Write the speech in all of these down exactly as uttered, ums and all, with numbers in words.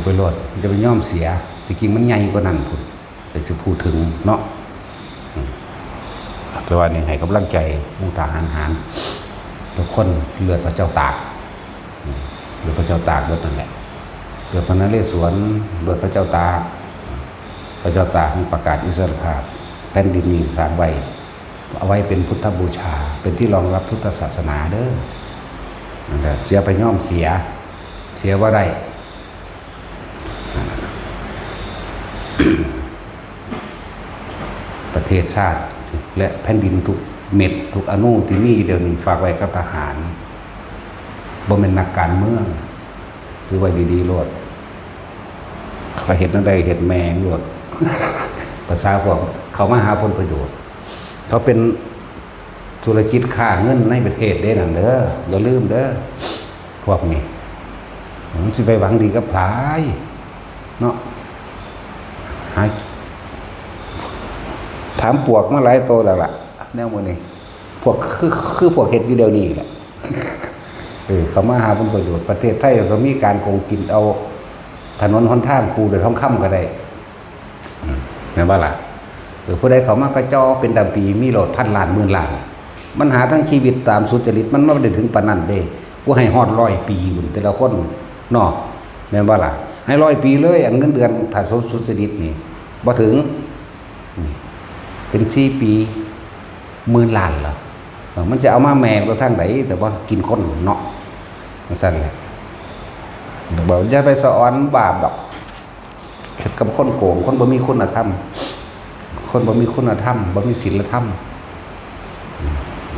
ไปโลด อย่าไปยอมเสีย ที่จริงมันใหญ่กว่านั้นพุ้น แต่สิพูดถึงเนาะ อืม แต่ว่านี่ให้กำลังใจหมู่ทหารหาร ทุกคน เลือดพระเจ้าตาก อืม เลือดพระเจ้าตากเบิดนั่นแหละ เลือดพระนเรศวร เลือดพระเจ้าตาก พระเจ้าตากประกาศอิสรภาพ แผ่นดินนี้สร้างไว้ เอาไว้เป็นพุทธบูชา เป็นที่รองรับพุทธศาสนาเด้อ นั่นแหละ อย่าไปยอมเสีย เสียบ่ได้ ประเทศชาติและแผ่นดินทุกเม็ดทุกอณุที่มีอยู่เดี๋ยวนี้ฝากไว้กับทหาร บ่แม่นนักการเมือง ถือไว้ดีๆโลด เขาเฮ็ดแนวใดเฮ็ดแม่งโลด ภาษาพวกเขามาหาผลประโยชน์ เขาเป็นธุรกิจค้าเงินในประเทศเด้นั่นเด้อ อย่าลืมเด้อ พวกนี้ มันสิไปหวังดีกับไผเนาะ หา ถามปวกมาหลายโตแล้วล่ะ แนวมื้อนี้ พวกคือ คือพวกเฮ็ดอยู่เดี๋ยวนี้แหละ เออ เขามาหาผลประโยชน์ ประเทศไทยก็มีการโกงกินเอาถนนหนทางกู้ด้วยทองคำก็ได้ อืม แม่นบ่ล่ะ เออ ผู้ใดเข้ามากระจอกเป็นดำปี มีโลดพันล้านหมื่นล้าน มันหาทั้งชีวิตตามสุจริต มันบ่ได้ถึงปานนั้นเด้ กูให้ฮอดร้อยปีพุ้นแต่ละคนเนาะ แม่นบ่ล่ะ ให้ร้อยปีเลย อันเงินเดือนถ้าสุจริตนี่ บ่ถึง อืม เป็นสี่ปี หมื่นล้านล่ะ เออ มันจะเอามาแม่งตัวทางใด แต่ว่ากินคนเนาะ จั่งซั่นแหละ บอกอย่าไปสะออนบาปดอก เฮ็ดกับคนโกง คนบ่มีคุณธรรม คนบ่มีคุณธรรม บ่มีศีลธรรม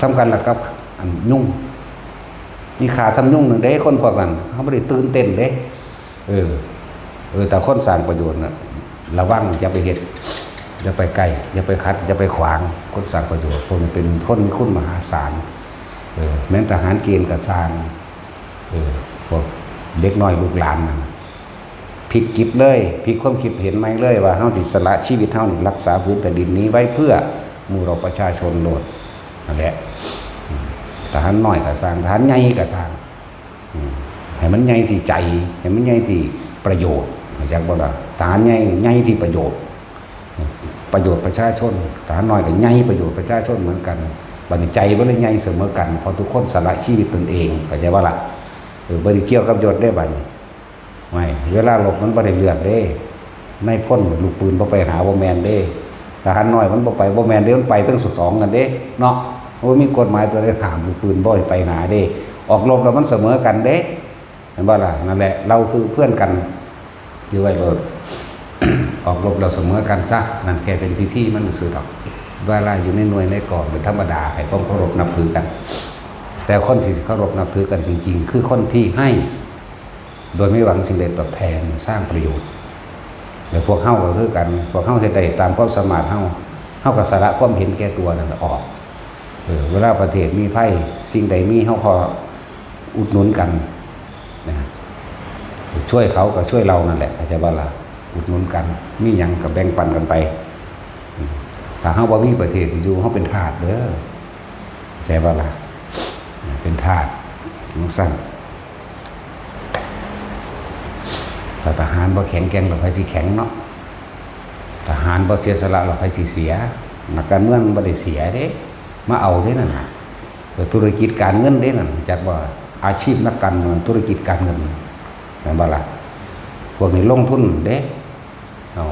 ส่ำกันล่ะกับอันยุง มีค่าส่ำยุงหนึ่งเด้ คนพวกนั้น เขาบ่ได้ตื่นเต้นเด้ เออ เออ แต่คนสร้างประโยชน์น่ะ ระวัง อย่าไปเฮ็ด อย่าไปใกล้ อย่าไปขัด อย่าไปขวาง คนสร้างประโยชน์ พวกนี้เป็นคนมีคุณมหาศาล เออ แม้นทหารเกณฑ์ก็ซ่าง เออ พวกเด็กน้อยลูกหลานนั่น พลิกจิตเลย พลิกความคิดเห็นใหม่เลย ว่าเฮาสิสละชีวิตเฮานี่ รักษาผืนแผ่นดินนี้ไว้เพื่อหมู่เราประชาชนโลด นั่นแหละ อืม ทหารน้อยก็ซ่าง ทหารใหญ่ก็ซ่าง อืม ให้มันใหญ่ที่ใจ ให้มันใหญ่ที่ประโยชน์ เข้าใจบ่ล่ะ ทหารใหญ่ ใหญ่ที่ประโยชน์ ประโยชน์ประชาชน ทหารน้อยก็ใหญ่ประโยชน์ประชาชนเหมือนกัน บัดนี้ใจบ่ได้ใหญ่เสมอกัน เพราะทุกคนสละชีวิตตนเอง เข้าใจบ่ล่ะ เออ บ่ได้เกี่ยวกับยศเด้บัดนี้ ไม่ เวลารบมันบ่ได้เลือกเด้ นายพลลูกปืนบ่ไปหา บ่แม่นเด้ ทหารน้อยมันบ่ไป บ่แม่นเด้ มันไปทั้งสองกันเด้ เนาะ บ่มีกฎหมายตัวใดห้ามลูกปืนบ่ให้ไปหาเด้ ออกรบแล้วมันเสมอกันเด้ เห็นบ่ล่ะ นั่นแหละ เราคือเพื่อนกัน อยู่ไว้โลด ออกรบเราเสมอกันซะ นั่นแค่เป็นพิธีมันซื่อดอก เวลาอยู่ในหน่วยในกองเป็นธรรมดา ให้ความเคารพนับถือกัน แต่คนที่เคารพนับถือกันจริงๆ คือคนที่ให้ โดยไม่หวังสิ่งใดตอบแทน สร้างประโยชน์ แล้วพวกเฮาก็คือกัน พวกเฮาเฮ็ดได้ตามความสามารถเฮา เฮาก็สละความเห็นแก่ตัวนั่นออก เออ เวลาประเทศมีภัย สิ่งใดมีเฮาพออุดหนุนกันนะ ช่วยเขาก็ช่วยเรานั่นแหละ เข้าใจบ่ล่ะ อุดหนุนกัน มีหยังก็แบ่งปันกันไป อืม ถ้าเฮาบ่มีประเทศที่อยู่ เฮาเป็นทาสเด้อ เข้าใจบ่ล่ะ เป็นทาส จั่งซั้น ถ้าทหารบ่แข็งแกร่ง แล้วไผสิแข็งเนาะ ทหารบ่เสียสละ แล้วไผสิเสีย นักการเมืองมันบ่ได้เสียเด้ มาเอาเด้นั่นน่ะ เออ ธุรกิจการเงินเด้นั่น จักว่าอาชีพนักการเมือง ธุรกิจการเงิน แม่นบ่ล่ะ พวกนี้ลงทุนเด้ เอา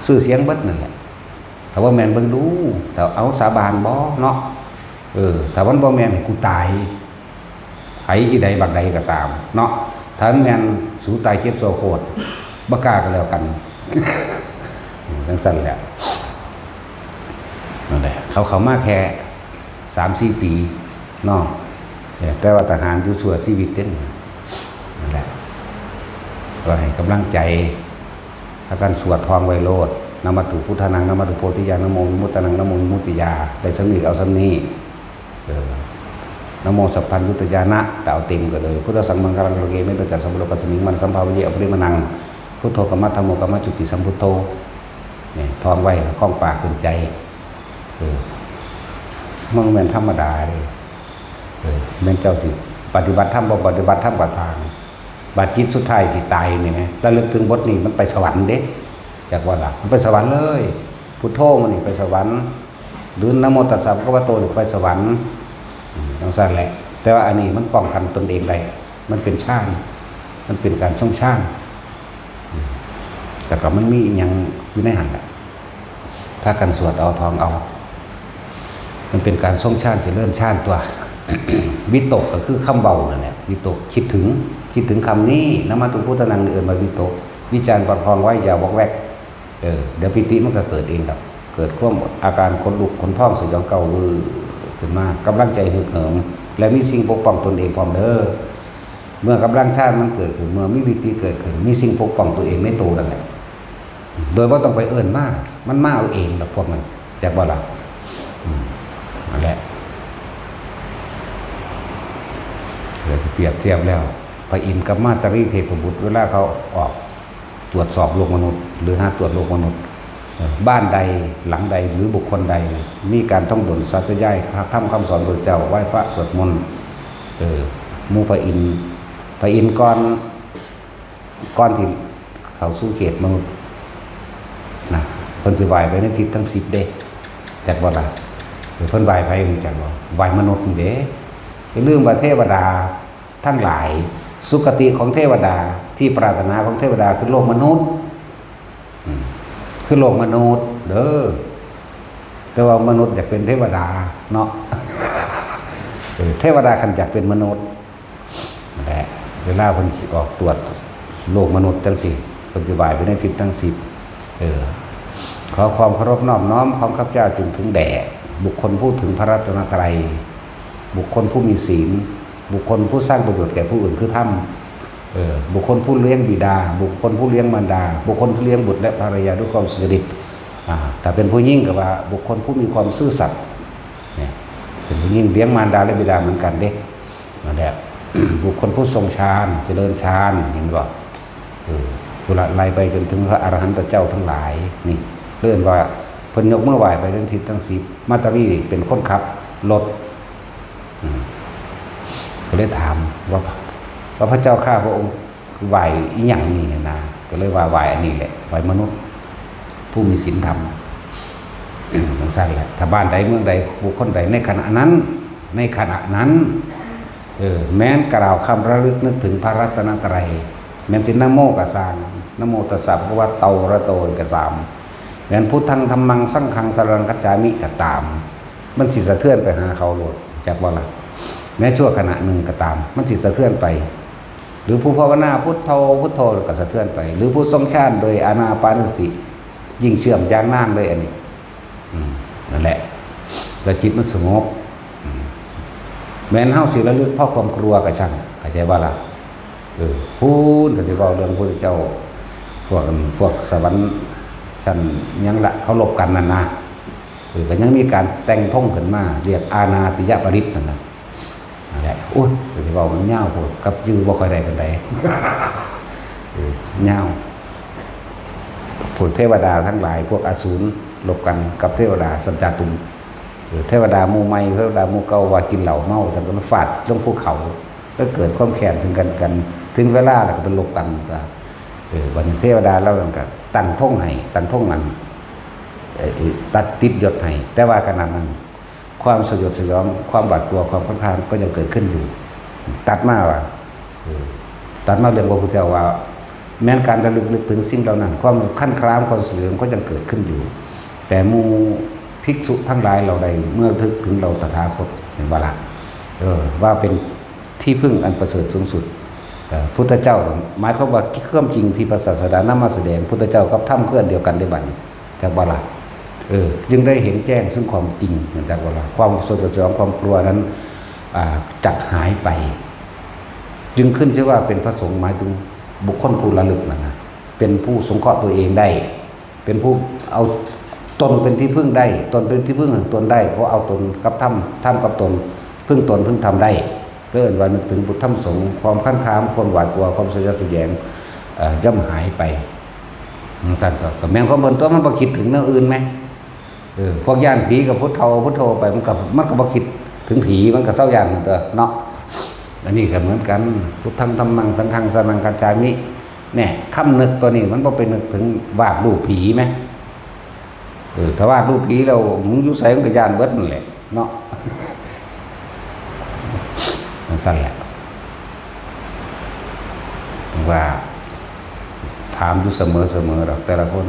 ชื่อเสียงเบิดนั่นแหละ ถ้าว่าแม่นเบิ่งดู ถ้าเอาสาบานบ่เนาะ เออ ถ้ามันบ่แม่นให้กูตาย ไผอีใดบักใดก็ตามเนาะ ถ้ามันแม่นสูตายเจ็บโซโคตร บ่กล้าก็แล้วกัน จั่งซั้นแหละ นั่นแหละ เขาเข้ามาแค่สามสี่ปีเนาะ เออ แต่ว่าทหารอยู่ชั่วชีวิตเด้ นั่นแหละ ก็ให้กำลังใจ พากันสวดท่องไว้โลด นะโมพุทธานัง นะโมโพธิยา นะโมวิมุตตานัง นะโมวิมุตติยา ได้ส่ำนี้เอาส่ำนี้ เออ นะโมสัพพัญญุตยานะ แต่เอาเต็มก็เลย พุทธัสสังฆัง สรณัง คัจฉามิ สังฆัง สรณัง คัจฉามิ มังคลัง สัมภาเว อภิริมมังคลัง พุทโธ กัมมัฏฐัมโม กัมมะจุติสัมพุทโท เนี่ย ท่องไว้ คล้องปากขึ้นใจ เออ มันแม่นธรรมดาเด้ เออ แม่นเจ้าสิ ปฏิบัติธรรม บ่ปฏิบัติธรรมก็ตาม บัดจิตสุดท้ายสิตายนี่แหม ระลึกถึงบทนี้มันไปสวรรค์เด้ จักว่าล่ะ มันไปสวรรค์เลย พุทโธมันนี่ไปสวรรค์ หรือนะโมตัสสะภะคะวะโตนี่ไปสวรรค์ อืม จังซั่นแหละ แต่ว่าอันนี้มันป้องกันตนเองได้ มันเป็นฌาน มันเป็นการทรงฌาน อืม แต่ก็มันมีอีหยังอยู่ในหั้นแหละ พากันสวดเอา ท่องเอา มันเป็นการทรงฌาน เจริญฌานตัว วิตกก็คือคำเว้านั่นแหละ วิตก คิดถึง คิดถึงคำนี้ นะมาตุพุทธานัง เอิ้นว่าวิตก วิจารณ์ประคองไว้ อย่าวอกแวก เออ เดี๋ยวปีติมันก็เกิดเองดอก เกิดความอาการขนลุกขนพองสยองเกาเวอร์ขึ้นมา กำลังใจฮึกเหิม และมีสิ่งปกป้องตนเองพร้อมเด้อ เมื่อกำลังฌานมันเกิดขึ้น เมื่อมีปีติเกิดขึ้น มีสิ่งปกป้องตัวเองในตัวนั่นแหละ โดยบ่ต้องไปเอิ้นมา มันมาเอาเองดอกพวกมัน จักบ่ล่ะ อืม นั่นแหละ เราจะเปรียบเทียบแล้ว พระอินทร์กับมาตาลีเทพบุตร เวลาเขาออกตรวจสอบโลกมนุษย์ หรือหาตรวจโลกมนุษย์ เอ่อ บ้านใด หลังใด หรือบุคคลใด มีการท่องบนสาธยายธรรมคำสอนพระเจ้า ไหว้พระสวดมนต์ เออ หมู่พระอินทร์ พระอินทร์ก่อน ก่อนที่เข้าสู่เขตมนุษย์นะ เพิ่นสิไหว้ไปในทิศทั้งสิบเด้ จักบ่ล่ะ เออ เพิ่นไหว้ไผรู้จักบ่ ไหว้มนุษย์นี่เด้ อย่าลืมว่าเทวดาทั้งหลาย สุคติของเทวดา ที่ปรารถนาของเทวดาคือโลกมนุษย์ อืม คือโลกมนุษย์เด้อ แต่ว่ามนุษย์อยากเป็นเทวดาเนาะ เออ เทวดาคันอยากเป็นมนุษย์ นั่นแหละ เวลาเพิ่นสิออกตรวจโลกมนุษย์จังซี่ เพิ่นสิไหว้ไปในทิศทั้งสิบ เออ ขอความเคารพนอบน้อมของข้าพเจ้าจงถึงแด่บุคคลผู้ถึงพระรัตนตรัย บุคคลผู้มีศีล บุคคลผู้สร้างประโยชน์แก่ผู้อื่นคือธรรม เออ บุคคลผู้เลี้ยงบิดา บุคคลผู้เลี้ยงมารดา บุคคลผู้เลี้ยงบุตรและภรรยาด้วยความสุจริต อ่า ถ้าเป็นผู้หญิงก็ว่าบุคคลผู้มีความซื่อสัตย์ เนี่ย เป็นผู้หญิงเลี้ยงมารดาและบิดาเหมือนกันเด้ นั่นแหละ บุคคลผู้ทรงฌาน เจริญฌาน เห็นบ่ เออ พุ้นละไล่ไปจนถึงพระอรหันตเจ้าทั้งหลาย นี่ เรียกว่าเพิ่นยกมือไหว้ไปทั้งทิศทั้งสิบ มาตาลีเป็นคนขับรถ อืม ก็เลยถามว่า ว่าพระเจ้าข้าพระองค์ไหว้อีหยังนี่นะ ก็เลยว่าไหว้อันนี้แหละ ไหว้มนุษย์ ผู้มีศีลธรรม อืม จังซั่นแหละ ถ้าบ้านใดเมืองใด บุคคลใด ในขณะนั้น ในขณะนั้น เออ แม้นกล่าวคำระลึกนึกถึงพระรัตนตรัย แม้นสินะโมก็ซ่าง นะโมตัสสะภะคะวะโตอะระหะโตก็ตาม แม้นพุทธังธัมมังสังฆังสรณังคัจฉามิก็ตาม มันสิสะเทือนไปหาเขาโลด จักบ่ล่ะ แม้ชั่วขณะหนึ่งก็ตาม มันสิสะเทือนไป หรือผู้ภาวนาพุทโธพุทโธก็สะเทือนไป หรือผู้ทรงฌานโดยอานาปานสติ ยิ่งเชื่อมอย่างนานเลยอันนี้ อืม นั่นแหละ แล้วจิตมันสงบ อืม แม้นเฮาสิระลึกเพราะความกลัวก็ช่าง เข้าใจบ่ล่ะ เออ พู้นก็สิเว้าเรื่องพระพุทธเจ้า พวก พวกสวรรค์ชั้นหยังละ เคารพกันนั่นนะ เออ ก็ยังมีการแต่งธงขึ้นมา เรียกอานาติยปริตนั่นน่ะ นั่นแหละ โอ้ย ก็สิเว้ามันยาวโพด กับจื่อบ่ค่อยได้ปานใด เออ ยาว พวกเทวดาทั้งหลาย พวกอสูรรบกันกับเทวดาสัจจาตุม เออ เทวดาหมู่ใหม่ เทวดาหมู่เก่าว่ากินเหล้าเมา ซั่นก็มาฟาดลงภูเขา แล้วเกิดความแค้นซึ่งกัน กัน ถึงเวลาแล้วก็ไปรบกัน ก็ เออ บัดนี้เทวดาเหล่านั้นก็ตั้งธงให้ ตั้งธงอัน เอ่อ ตัดติดยศให้ แต่ว่าขณะนั้น ความสยดสยอง ความหวาดกลัว ความคันคามก็ยังเกิดขึ้นอยู่ ตัดมาว่า เออ ตัดมาเรื่องพระพุทธเจ้าว่า แม้นการระลึกนึกถึงสิ่งเหล่านั้น ความคันคาม ความสยดสยองก็ยังเกิดขึ้นอยู่ แต่หมู่ภิกษุทั้งหลายเหล่าใด เมื่อระลึกถึงเราตถาคต เห็นบ่ล่ะ เออ ว่าเป็นที่พึ่งอันประเสริฐสูงสุด เอ่อ พุทธเจ้า หมายความว่าความจริงที่พระศาสดานำมาแสดง พุทธเจ้ากับธรรมคืออันเดียวกันเด้บัดนี้ จักบ่ล่ะ เออ จึงได้เห็นแจ้งซึ่งความจริง จักบ่ล่ะ ความสยดสยอง ความกลัวนั้น อ่า จักหายไป จึงขึ้นชื่อว่าเป็นพระสงฆ์ หมายถึงบุคคลผู้ระลึกนั่นนะ เป็นผู้สงเคราะห์ตัวเองได้ เป็นผู้เอาตนเป็นที่พึ่งได้ ตนเป็นที่พึ่งแห่งตนได้ เพราะเอาตนกับธรรม ธรรมกับตน พึ่งตนพึ่งธรรมได้ เอิ้นว่านึกถึงพุทธธรรมสงฆ์ ความคันคาม ความหวาดกลัว ความสยดสยอง เอ่อ ย่อมหายไป จังซั่นก็ ก็แม่นความเพิ่นตัว มันบ่คิดถึงแนวอื่นแหม เออ พวกย้านผีก็พุทโธ พุทโธไป มันก็ มันก็บ่คิดถึงผี มันก็เซาย้านนั่นตัวเนาะ อันนี้ก็เหมือนกัน พุทธัง ธัมมัง สังฆัง สรณัง คัจฉามิ เนี่ย คำนึกตัวนี้มันบ่ไปนึกถึงวาดรูปผีไหม เออ ถ้าวาดรูปผีแล้ว มึงอยู่ไสมึงก็ย้านเบิดนั่นแหละเนาะ จั่งซั่นแหละ ว่า ถามอยู่เสมอๆดอก แต่ละคน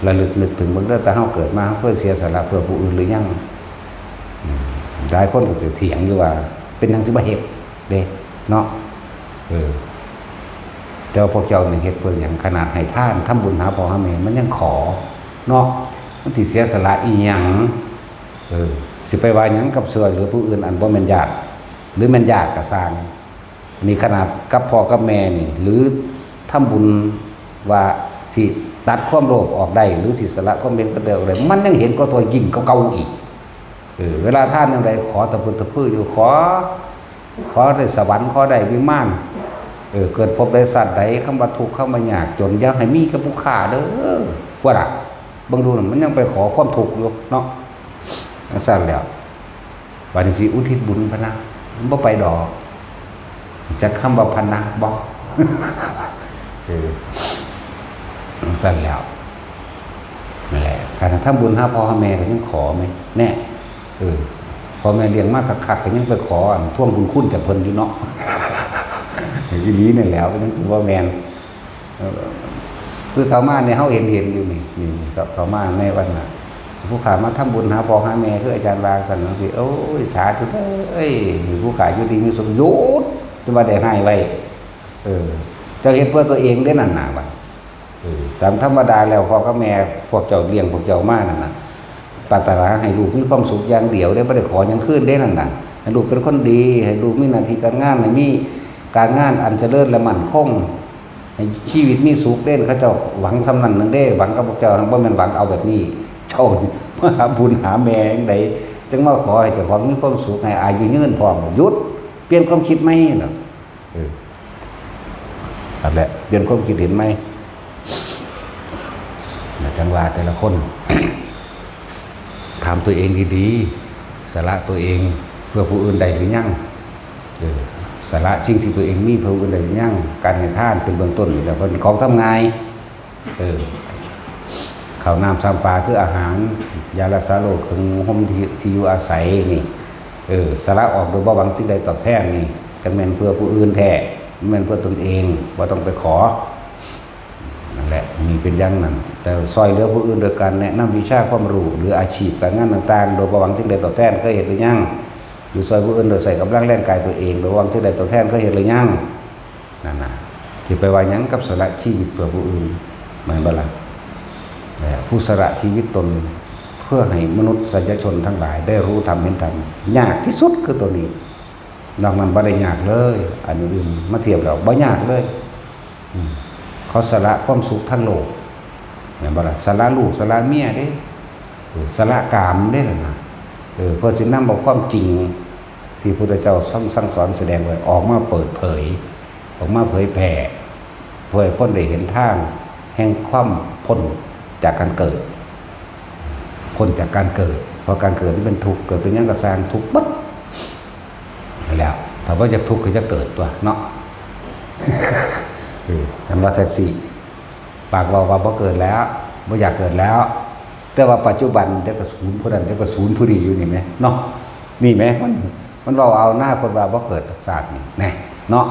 ระลึกนึกถึงเบิ่งเด้อ แต่เฮาเกิดมา เฮาเคยเสียสละเพื่อผู้อื่นหรือยัง อืม หลายคนก็สิเถียงอยู่ว่า เป็นหยังสิบ่เฮ็ดเด้ เนาะ เออ แต่ว่าพวกเจ้านี่เฮ็ดเพื่อหยัง ขนาดให้ทาน ทำบุญหาพ่อหาแม่ มันยังขอ เนาะ มันสิเสียสละอีหยัง เออ สิไปว่าหยังกับช่วยเหลือผู้อื่น อันบ่แม่นญาติ หรือแม่นญาติก็ซ่าง นี่ขนาดกับพ่อกับแม่นี่ หรือทำบุญว่าสิตัดความโลภออกได้ หรือสิสละความเห็นแก่ตัวออกได้ มันยังเห็นแก่ตัวยิ่งกว่าเก่าอีก เออ เวลาทานแนวใด ขอตะพึดตะพืออยู่ ขอ ขอได้สวรรค์ ขอได้วิมาน เออ เกิดภพใดชาติใด คำว่าทุกข์ คำว่ายากจน อย่าให้มีกับผู้ข้าเด้อ ว่าล่ะ เบิ่งดูน่ะ มันยังไปขอความทุกข์อยู่เนาะ จั่งซั่นแหล้ว บาดนี้สิอุทิศบุญพะนะ มันบ่ไปดอก จักคำว่าพะนะบ่ เออ จั่งซั่นแหล้ว นั่นแหละ ขนาดทำบุญหาพ่อหาแม่ก็ยังขอแม่ แน่ เออ พ่อแม่เลี้ยงมาคักๆ ก็ยังไปขออันทวงบุญคุณจากเพิ่นอยู่เนาะ อีหลีนี่แหล้ว มันจั่งสิบ่แม่น เออ คือเขามาเนี่ย เขาเห็นเห็นอยู่นี่ นี่ นี่ เขา เขามาในวันน่ะ ผู้ข้ามาทำบุญหาพ่อหาแม่ คืออาจารย์ว่าซั่นจั่งซี้ โอ้ย สาธุเด้อ เอ้ย ผู้ข้าอยู่ดีมีสุข หยุด จะว่าได้ให้ไว้ เออ เจ้าเฮ็ดเพื่อตัวเองเด้นั่นน่ะ ว่า เออ ตามธรรมดาแล้ว พ่อกับแม่ พวกเจ้าเลี้ยงพวกเจ้ามานั่นน่ะ ปรารถนาให้ลูกมีความสุขอย่างเดียวเด้ บ่ได้ขอหยังคืนเด้นั่นน่ะ ให้ลูกเป็นคนดี ให้ลูกมีหน้าที่การงาน ให้มีการงานอันเจริญและมั่นคง ให้ชีวิตมีสุขเด้ เขาเจ้าหวังส่ำนั้นหนึ่งเด้ หวังกับพวกเจ้า บ่แม่นหวังเอาแบบนี้ เจ้ามาหาบุญหาแม่จั่งใด จั่งมาขอให้เจ้าของมีความสุข ให้อายุยืนพร้อม หยุด เปลี่ยนความคิดใหม่น่ะ เออ นั่นแหละ เปลี่ยนความคิดเห็นใหม่ นะ จั่งว่าแต่ละคน ถามตัวเองดีๆ สละตัวเองเพื่อผู้อื่นได้หรือยัง เออ สละสิ่งที่ตัวเองมีเพื่อผู้อื่นได้หรือยัง การให้ทานเป็นเบื้องต้นนี่แหละ เพราะเป็นของทำง่าย เออ ข้าวน้ำซ้ำปลาคืออาหาร ยารักษาโรค เครื่องห่มที่ ที่อยู่อาศัยนี่ เออ สละออกโดยบ่หวังสิ่งใดตอบแทนนี่ จั่งแม่นเพื่อผู้อื่นแท้ บ่แม่นเพื่อตนเอง บ่ต้องไปขอ นั่นแหละ นี่เป็นอย่างนั้น แต่ซ่อยเหลือผู้อื่นโดยการแนะนำวิชาความรู้ หรืออาชีพการงานต่างๆ โดยบ่หวังสิ่งใดตอบแทน เคยเฮ็ดหรือยัง หรือซ่อยผู้อื่นโดยใช้กำลังแรงกายตัวเอง โดยบ่หวังสิ่งใดตอบแทน เคยเฮ็ดหรือยัง นั่นน่ะ สิไปว่าหยังกับสละชีวิตเพื่อผู้อื่น แม่นบ่ล่ะ เอ่อ ผู้สละชีวิตตนเพื่อให้มนุษยชนทั้งหลายได้รู้ธรรมเห็นธรรม ยากที่สุดคือตัวนี้ นอกนั้นบ่ได้ยากเลย อันอื่นมาเทียบแล้วบ่ยากเลย อืม เขาสละความสุขทางโลก แม่นบ่ล่ะ สละลูก สละเมียเด้ เออ สละกามเด้นั่นน่ะ เออ เพื่อสินำเอาความจริงที่พุทธเจ้าทรงสั่งสอนแสดงไว้ ออกมาเปิดเผย ออกมาเผยแผ่ เพื่อให้คนได้เห็นทางแห่งความพ้นจากการเกิด พ้นจากการเกิด เพราะการเกิดนี่เป็นทุกข์ เกิดเป็นหยังก็ซ่าง ทุกข์เบิด แล้ว ถ้าบ่อยากทุกข์ก็อย่าเกิดตั๊วเนาะ เออ คันว่าจั่งซี้ ปากเว้าว่าบ่เกิดแล้ว บ่อยากเกิดแล้ว แต่ว่าปัจจุบันเดี๋ยวก็ศูนย์ผู้นั้น เดี๋ยวก็ศูนย์ผู้นี้อยู่นี่แหมเนาะ นี่แหม มัน มันเว้าเอาอนาคตว่าบ่เกิดชาตินี้ แน่ เนาะ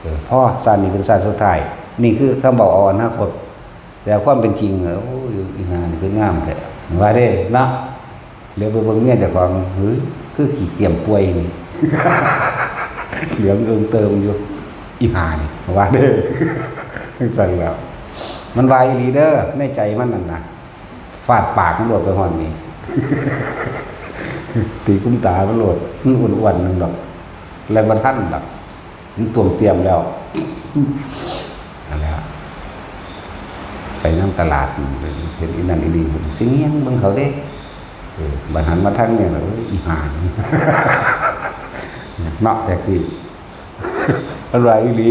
เออ พอ ชาตินี้เป็นชาติสุดท้าย นี่คือคำเว้าเอาอนาคต แต่ความเป็นจริง โอ้ย อีห่านี่คืองามแท้ ว่าเด้เนาะ เหลียวไปเบิ่งเมียเจ้าของ เฮ้ย คือขี้เกียจป่วยนี่ เหลืองเอิงเติมอยู่ อีห่านี่ ว่าเด้อ จั่งซั่นแหล้ว มันว่าอีหลีเด้อ ในใจมันนั่นน่ะ ฟาดปากมันโลดไปฮอดนี่ ตีกุมตามันโลด มันอ้วนๆหนึ่งดอก แล่นบ่ทันดอก มันต้วมเตี้ยมแล้ว นั่นแหละ ไปนำตลาด เห็นอีนั่นอีนี่ สิแยงเบิ่งเขาเด้ เออ บัดหันมาทางนี้ล่ะ โอ้ย อีห่า เนาะ แท็กซี่ มันว่าอีหลี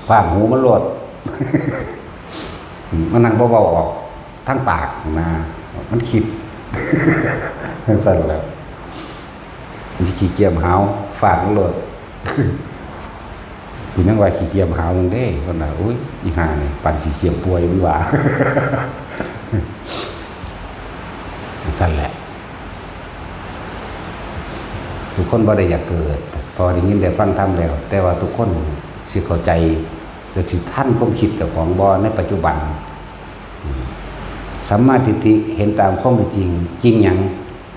พากหูมันโลด มันนั่งบ่เว้าออกทางปากนะ มันคิด จั่งซั่นแหละ มันสิขี้เกียจหาว ฝากมันโลด กูยังว่าขี้เกียจหามึงเด้คนน่ะ อุ้ย อีห่านี่ ปานขี้เกียจป่วยมันว่า จั่งซั่นแหละ ทุกคนบ่ได้อยากเกิด พอได้ยินได้ฟังธรรมแล้ว แต่ว่าทุกคนสิเข้าใจ และสิทันความคิดเจ้าของบ่ในปัจจุบัน สัมมาทิฏฐิเห็นตามความเป็นจริง จริงหยัง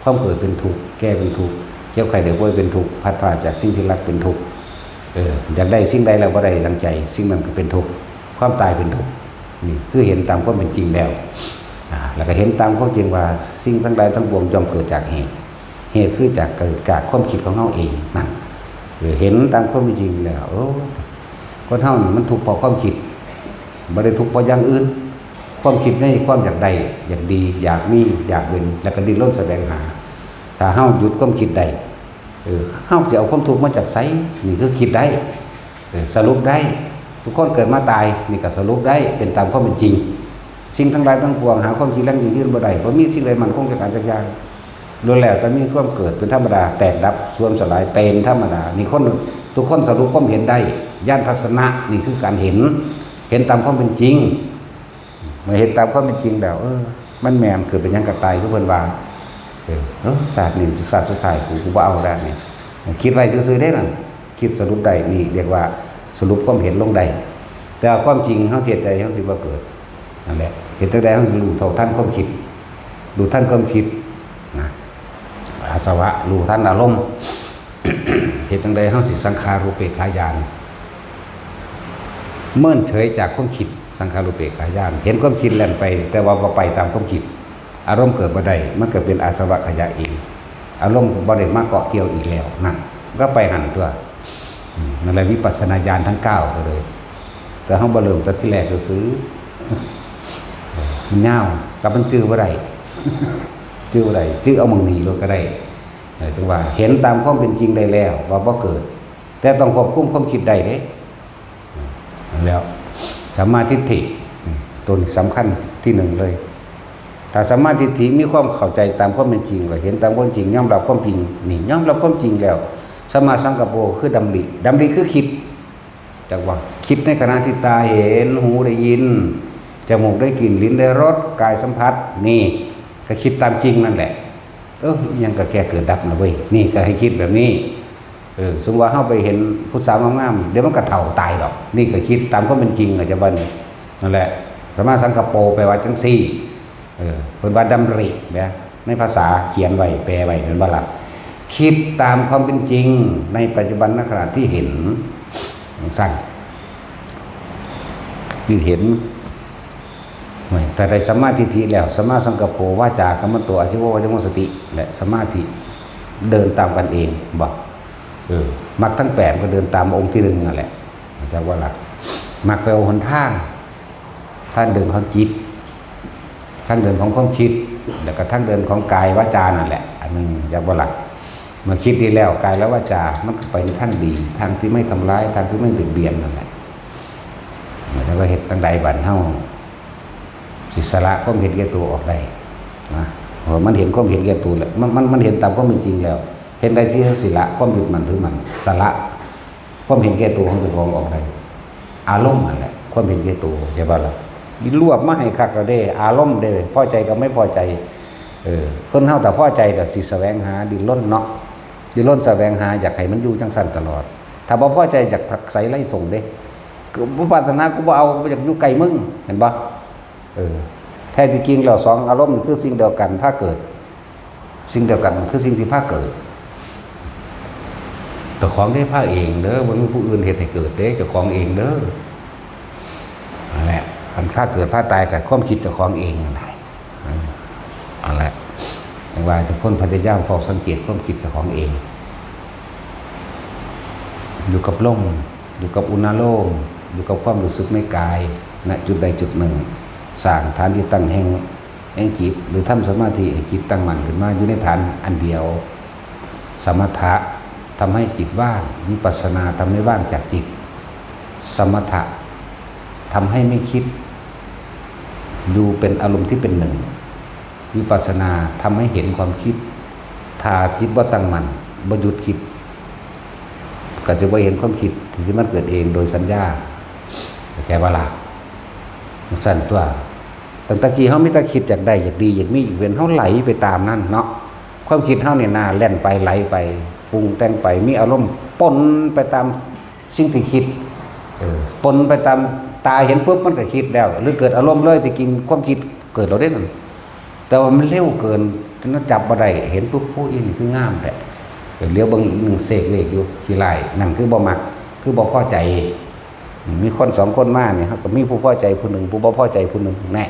ความเกิดเป็นทุกข์ แก่เป็นทุกข์ เจ็บไข้ได้ป่วยเป็นทุกข์ พลัดพรากจากสิ่งที่รักเป็นทุกข์ เออ อยากได้สิ่งใดแล้วบ่ได้ดังใจ สิ่งนั้นก็เป็นทุกข์ ความตายเป็นทุกข์ นี่คือเห็นตามความเป็นจริงแล้ว อ่า แล้วก็เห็นตามความจริงว่าสิ่งทั้งหลายทั้งปวงย่อมเกิดจากเหตุ เหตุคือจากเกิดจากความคิดของเฮาเองนั่น เออ เห็นตามความเป็นจริงแล้ว โอ้ คนเฮานี่มันทุกข์เพราะความคิด บ่ได้ทุกข์เพราะอย่างอื่น ความคิดในความอยากได้ อยากดี อยากมี อยากเป็น แล้วก็ดิ้นรนแสวงหา ถ้าเฮาหยุดความคิดได้ เออ เฮาสิเอาความทุกข์มาจากไส นี่คือคิดได้ เออ สรุปได้ ทุกคนเกิดมาตาย นี่ก็สรุปได้ เป็นตามความเป็นจริง สิ่งทั้งหลายทั้งปวงหาความจริงแรงยืนบ่ได้ บ่มีสิ่งใดมั่นคงจักอันจักอย่าง ล้วนแล้วแต่มีความเกิดเป็นธรรมดา แตกดับเสื่อมสลายเป็นธรรมดา นี่คน ทุกคนสรุปความเห็นได้ ญาณทัศนะ นี่คือการเห็น เห็นตามความเป็นจริง เมื่อเห็นตามความเป็นจริงแล้ว เออ มันแม่น เกิดเป็นหยังก็ตาย คือเพิ่นว่า เออ เออ ชาตินี้เป็นชาติสุดท้าย กู กูบ่เอาแล้วนี่ คิดไว้ซื่อๆเด้นั่น คิดสรุปได้ นี่เรียกว่าสรุปความเห็นลงได้ แต่ว่าความจริงเฮาสิเฮ็ดใดเฮาสิบ่เกิด นั่นแหละ เฮ็ดจั่งใดเฮาสิรู้เท่าทันความคิด รู้ทันความคิด นะ อาสวะ รู้ทันอารมณ์ เฮ็ดจั่งใดเฮาสิสังขารูปเปกขาญาณ เมินเฉยจากความคิด สังขารูปเปกขาญาณ เห็นความคิดแล่นไป แต่ว่าบ่ไปตามความคิด อารมณ์เกิดบ่ได้ มันก็เป็นอาสวะขยะเอง อารมณ์บ่ได้มาเกาะเกี่ยวอีกแล้ว นั่น ก็ไปหั่นตั๊ว อืม นั่นแหละวิปัสสนาญาณทั้งเก้าก็เลย แต่เฮาบ่เริ่มแต่ทีแรกซื่อๆ มันยาว กับมันจื่อบ่ได้ จื่อบ่ได้ จื่อเอาหม่องนี้โลดก็ได้ เออ จั่งว่าเห็นตามความเป็นจริงได้แล้วว่าบ่เกิด แต่ต้องควบคุมความคิดได้เด้ นั่นแหล้ว สัมมาทิฏฐิ อืม ตัวนี้สำคัญที่หนึ่งเลย ถ้าสัมมาทิฏฐิมีความเข้าใจตามความเป็นจริง แล้วเห็นตามความจริง ยอมรับความจริง นี่ ยอมรับความจริงแล้ว สัมมาสังกัปโป คือดำริ ดำริคือคิด จักว่า คิดในขณะที่ตาเห็น หูได้ยิน จมูกได้กลิ่น ลิ้นได้รส กายสัมผัส นี่ ก็คิดตามจริงนั่นแหละ เออ อิหยังก็แค่เกิดดับนะเว้ย นี่ก็ให้คิดแบบนี้ เออ สมมุติว่าเฮาไปเห็นผู้สาวงามๆ เดี๋ยวมันก็เฒ่าตายดอก นี่ก็คิดตามความเป็นจริงอะ จะว่านี่ นั่นแหละ สัมมาสังกัปโป แปลว่าจั่งซี้ เออ เพิ่นว่าดำรินะ ในภาษาเขียนไว้ แปลไว้ แม่นบ่ล่ะ คิดตามความเป็นจริงในปัจจุบันขณะที่เห็น จั่งซั้น คือเห็น ถ้าได้สัมมาทิฏฐิแล้ว สัมมาสังกัปโป วาจากัมมันโต อาชีวะ วาจาโม สติ และสมาธิ เดินตามกันเอง บ่ เออ มรรคทั้งแปดก็เดินตามองค์ที่หนึ่งนั่นแหละ จักว่าล่ะ มรรคแปลว่าหนทาง ทางเดินของจิต ทางเดินของความคิด แล้วก็ทางเดินของกายวาจานั่นแหละ อันหนึ่ง จักว่าล่ะ เมื่อคิดดีแล้ว กายและวาจา มันก็ไปในทางดี ทางที่ไม่ทำร้าย ทางที่ไม่เบียดเบียนนั่นแหละ แต่ว่าเฮ็ดจั่งใดบัดเฮาสิสละความเห็นแก่ตัวออกได้นะ เพราะมันเห็นความเห็นแก่ตัวแล้ว มัน มัน มันเห็นตามความเป็นจริงแล้ว เฮ็ดได้ที่สิละความยึดมั่นถือมั่น สละความเห็นแก่ตัวของเจ้าของออกได้ อารมณ์นั่นแหละ ความเห็นแก่ตัว ใช่ปะล่ะ นี่รวบมาให้คักแล้วเด้ อารมณ์เด้ พอใจกับไม่พอใจ เออ คนเฮาถ้าพอใจก็สิแสวงหา ดิ้นรนเนาะ ดิ้นรนแสวงหา อยากให้มันอยู่จั่งซั้นตลอด ถ้าบ่พอใจอยากผลักไสไล่ส่งเด้ คือบ่ปรารถนา กูบ่เอา บ่อยากอยู่ใกล้มึง เห็นบ่ เออ แท้ที่จริงแล้วสองอารมณ์นี่คือสิ่งเดียวกัน พาเกิด สิ่งเดียวกันคือสิ่งที่พาเกิด เจ้าของได้พาเองเด้อ บ่มีผู้อื่นเฮ็ดให้เกิดเด้ เจ้าของเองเด้อ นั่นแหละ อันพาเกิดพาตายก็ความคิดเจ้าของเองนั่นแหละ เออ นั่นแหละ จั่งว่าทุกคนพยายามเฝ้าสังเกตความคิดเจ้าของเอง อยู่กับลม อยู่กับอุณาโลม อยู่กับความรู้สึกในกาย ณ จุดใดจุดหนึ่ง สร้างฐานที่ตั้งแห่ง แห่งจิต หรือทำสมาธิให้จิตตั้งมั่นขึ้นมาอยู่ในฐานอันเดียว สมถะทำให้จิตว่าง วิปัสสนาทำให้ว่างจากจิต สมถะทำให้ไม่คิด ดูเป็นอารมณ์ที่เป็นหนึ่ง วิปัสสนาทำให้เห็นความคิด ถ้าจิตบ่ตั้งมั่น บ่หยุดคิด ก็จะบ่เห็นความคิดที่มันเกิดเองโดยสัญญา เข้าใจบ่ล่ะ? จั่งซั้นตั๊ว ตั้งแต่กี้เฮามีแต่คิดอยากได้ อยากดี อยากมี อยากเป็น เฮาไหลไปตามนั้นเนาะ ความคิดเฮานี่นะ แล่นไป ไหลไป ปรุงแต่งไป มีอารมณ์ปนไปตามสิ่งที่คิด เออ ปนไปตาม ตาเห็นปุ๊บมันก็คิดแล้ว หรือเกิดอารมณ์เลย ที่จริงความคิดเกิดแล้วเด้นั่น แต่ว่ามันเร็วเกิน จนจับบ่ได้ เห็นปุ๊บ โอ้ อีนี่คืองามแท้ เดี๋ยวเบิ่งอีกหนึ่งเสกเลขอยู่ ขี้ร้าย นั่นคือบ่มัก คือบ่พอใจ มีคนสองคนมาเนี่ย ก็มีผู้พอใจผู้หนึ่ง ผู้บ่พอใจผู้หนึ่ง แน่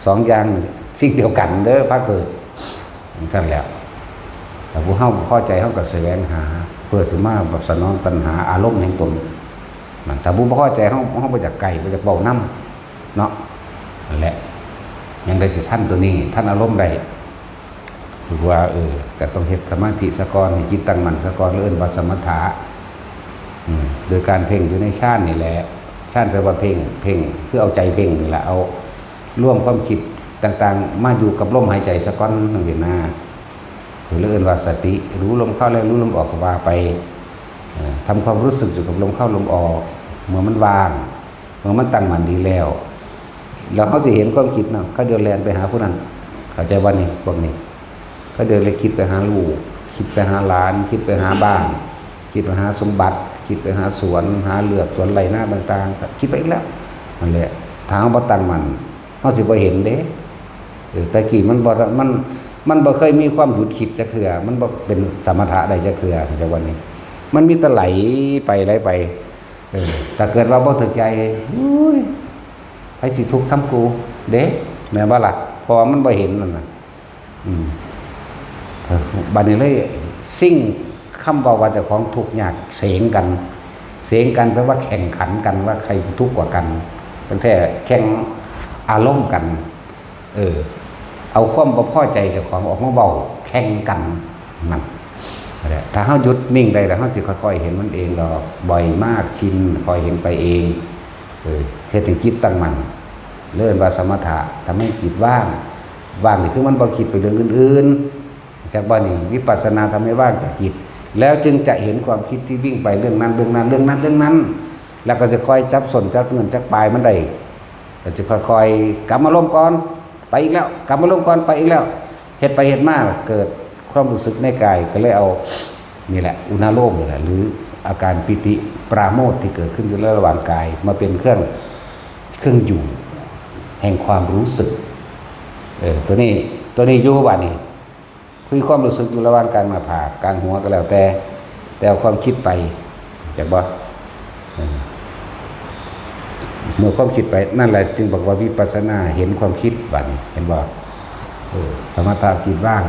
สองอย่างสิ่งเดียวกันเด้อ พาเกิด จั่งซั้นแหละ แต่ผู้เฮาพอใจ เฮาก็แสวงหา เพื่อสิมาสนองตัณหาอารมณ์แห่งตน นั่น ถ้าผู้บ่พอใจ เฮา เฮาบ่อยากใกล้ บ่อยากเว้านำ เนาะ นั่นแหละ จั่งใด๋สิทันตัวนี้ ทันอารมณ์ได้ ถือว่า เออ ก็ต้องเฮ็ดสมาธิซะก่อน ให้จิตตั้งมั่นซะก่อน เอิ้นว่าสมถะ อืม โดยการเพ่งอยู่ในฌานนี่แหละ ฌานแปลว่าเพ่ง เพ่ง คือเอาใจเพ่งนี่แหละ เอารวมความคิดต่างๆ มาอยู่กับลมหายใจซะก่อน จั่งซี้นะ หรือเอิ้นว่าสติ รู้ลมเข้าและรู้ลมออกก็ว่าไป เอ่อ ทำความรู้สึกอยู่กับลมเข้าลมออก เมื่อมันว่าง เมื่อมันตั้งมั่นดีแล้ว แล้วเฮาสิเห็นความคิดเนาะ เขาเดี๋ยวแล่นไปหาผู้นั้น เข้าใจบ่นี่ พวกนี้ เขาเดี๋ยวเลยคิดไปหาลูก คิดไปหาหลาน คิดไปหาบ้าน คิดไปหาสมบัติ คิดไปหาสวน หาเลือกสวนไร่นาต่างๆ ก็คิดไปอีกแล้ว นั่นแหละ ถ้าเฮาบ่ตั้งมั่น เฮาสิบ่เห็นเด้ เออ แต่กี้มันบ่ มัน มันบ่เคยมีความหยุดคิดจักเทื่อ มันบ่เป็นสมถะได้จักเทื่อ จั่งซี้นี่ มันมีแต่ไหลไป ไหลไป เออ ถ้าเกิดว่าบ่ถืกใจ อุ้ย ไผสิทุกข์ส่ำกูเด้ แม่นบ่ล่ะ? เพราะว่ามันบ่เห็นนั่นน่ะ อืม บัดนี้เลยสิ่ง คำเว้าว่าเจ้าของทุกข์ยาก เสงกัน เสงกันแปลว่าแข่งขันกันว่าใครจะทุกข์กว่ากัน เป็นแท้แข่งอารมณ์กัน เออ เอาความบ่พอใจเจ้าของออกมาเว้าแข่งกัน นั่นแหละ ถ้าเฮาหยุดนิ่งได้แล้ว เฮาสิค่อยๆเห็นมันเองดอก บ่อยมาก ชิน ค่อยเห็นไปเอง เออ เฮ็ดให้จิตตั้งมั่น เรียกว่าสมถะ ทำให้จิตว่าง ว่างนี่คือมันบ่คิดไปเรื่องอื่นๆ จักบ่นี่ วิปัสสนาทำให้ว่างจากจิต แล้วจึงจะเห็นความคิดที่วิ่งไปเรื่องนั้น เรื่องนั้น เรื่องนั้น เรื่องนั้น แล้วก็จะคอยจับส้นจับเงินจับปลายมันได้ ก็จะค่อยๆ กลับมาลมก่อน ไปอีกแล้ว กลับมาลมก่อน ไปอีกแล้ว เฮ็ดไปเฮ็ดมาเกิดความรู้สึกในกาย ก็เลยเอา นี่แหละ อุณาโลมนี่แหละ หรืออาการปีติปราโมทย์ที่เกิดขึ้นอยู่ในระหว่างกาย มาเป็นเครื่อง เครื่องอยู่แห่งความรู้สึก เออ ตัวนี้ ตัวนี้อยู่บัดนี้ คือความรู้สึกอยู่ระหว่างกลางหน้าผาก กลางหัวก็แล้วแต่ แต่เอาความคิดไป จักบ่ เออ เมื่อความคิดไป นั่นแหละจึงบอกว่าวิปัสสนาเห็นความคิด บัดนี้ เห็นบ่ เออ สมถะจิตว่าง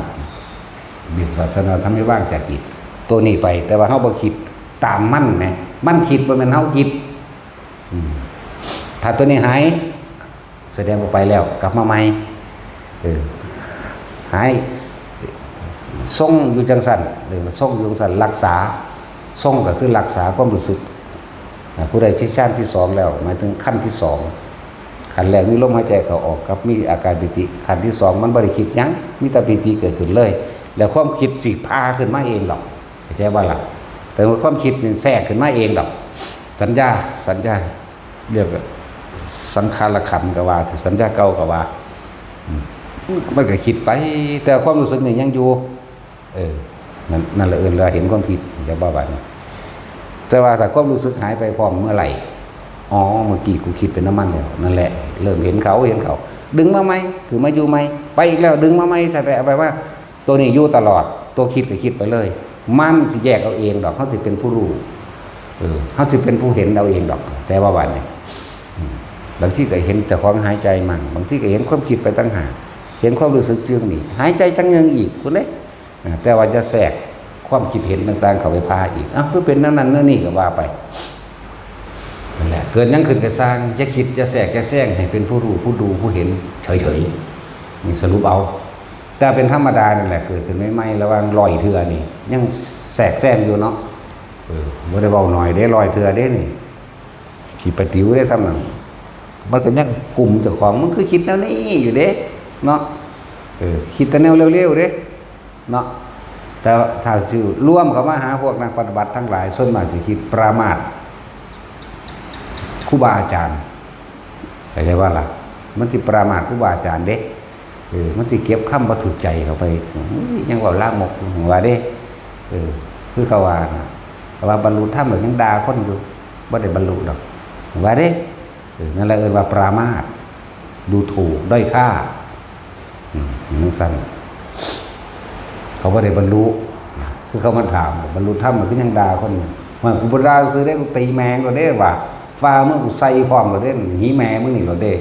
วิปัสสนาทำให้ว่างจากจิต ตัวนี้ไป แต่ว่าเฮาบ่คิดตามมันแหม มันคิด บ่แม่นเฮาคิด อืม ถ้าตัวนี้หาย แสดงออกไปแล้ว กลับมาใหม่ เออ หาย ทรงอยู่จั่งซั้น เออ ทรงอยู่จั่งซั้น รักษา ทรงก็คือรักษาความรู้สึก อ่า ผู้ใดที่ฌานที่สองแล้ว หมายถึงขั้นที่สอง ขั้นแรกมีลมหายใจเข้าออกกับมีอาการปีติ ขั้นที่สองมันบ่ได้คิดหยัง มีแต่ปีติเกิดขึ้นเลย แล้วความคิดสิพาขึ้นมาเองดอก เข้าใจบ่ล่ะ? แต่ว่าความคิดนี่แทรกขึ้นมาเองดอก สัญญา สัญญา เรียกว่าสังขารขันธ์ก็ว่า สัญญาเก่าก็ว่า อืม มันก็คิดไป แต่ความรู้สึกนี่ยังอยู่ เออ นั่น นั่นแหละเอิ้นว่าเห็นความคิด อย่าว่าบัดนี้ แต่ว่าถ้าความรู้สึกหายไปพร้อมเมื่อไหร่ อ๋อ เมื่อกี้กูคิดเป็นน้ำมันแล้ว นั่นแหละ เริ่มเห็นเขา เห็นเขา ดึงมาใหม่ คือมาอยู่ใหม่ ไปอีกแล้ว ดึงมาใหม่ ถ้าไปเอาไปว่า ตัวนี้อยู่ตลอด ตัวคิดก็คิดไปเลย มันสิแยกเอาเองดอก เขาสิเป็นผู้รู้ เออ เขาสิเป็นผู้เห็นเอาเองดอก แต่ว่าวันนี้ อืม บางทีก็เห็นแต่ของหายใจมั่ง บางทีก็เห็นความคิดไปต่างหาก เห็นความรู้สึกเรื่องนี้ หายใจตั้งยังอีก คุณเด้ อ่า แต่ว่าจะแทรกความคิดเห็นต่างๆ เข้าไปพาอีก อ้าว คือเป็นนั่นนั่นนั่นนี่ก็ว่าไป นั่นแหละ เกิดหยังขึ้นก็ซ่าง จะคิด จะแทรก จะแซง ให้เป็นผู้รู้ ผู้ดู ผู้เห็น เฉยๆ นี่สรุปเอา แต่เป็นธรรมดานั่นแหละ เกิดขึ้นใหม่ๆ ระหว่างร้อยเทื่อนี่ ยังแทรกแซงอยู่เนาะ เออ บ่ได้เว้าน้อยเด้ ร้อยเทื่อเด้นี่ ขี้ปะติ๋วเด้ซ้ำนั่น มันก็ยังกุมเจ้าของ มันคือคิดแนวนี้อยู่เด้ เนาะ เออ คิดแต่แนวเร็วๆ เด้ เนาะ แต่ถ้าสิรวมเข้ามาหาพวกนักปฏิบัติทั้งหลาย ส่วนมากสิคิดปรามาสครูบาอาจารย์ เข้าใจว่าล่ะ มันสิปรามาสครูบาอาจารย์เด้ เออ มันสิเก็บคำบ่ถูกใจเข้าไป อุ้ย ยังเว้าลามกอยู่ว่าเด้ เออ คือเขาว่าน่ะ แต่ว่าบรรลุธรรมแล้วยังด่าคนอยู่ บ่ได้บรรลุดอก ว่าเด้ เออ นั่นแหละเอิ้นว่าปรามาส ดูถูกด้อยค่า อืม จั่งซั่น เขาบ่ได้บรรลุ คือเขามาถาม บรรลุธรรมมันคือยังด่าคนอยู่ ว่ากูบ่ด่าซื่อเด้ กูตีแม่งโลดเด้ ว่า ฝ่ามือกูใส่พร้อมโลดเด้ หีแม่มึงนี่โลดเด้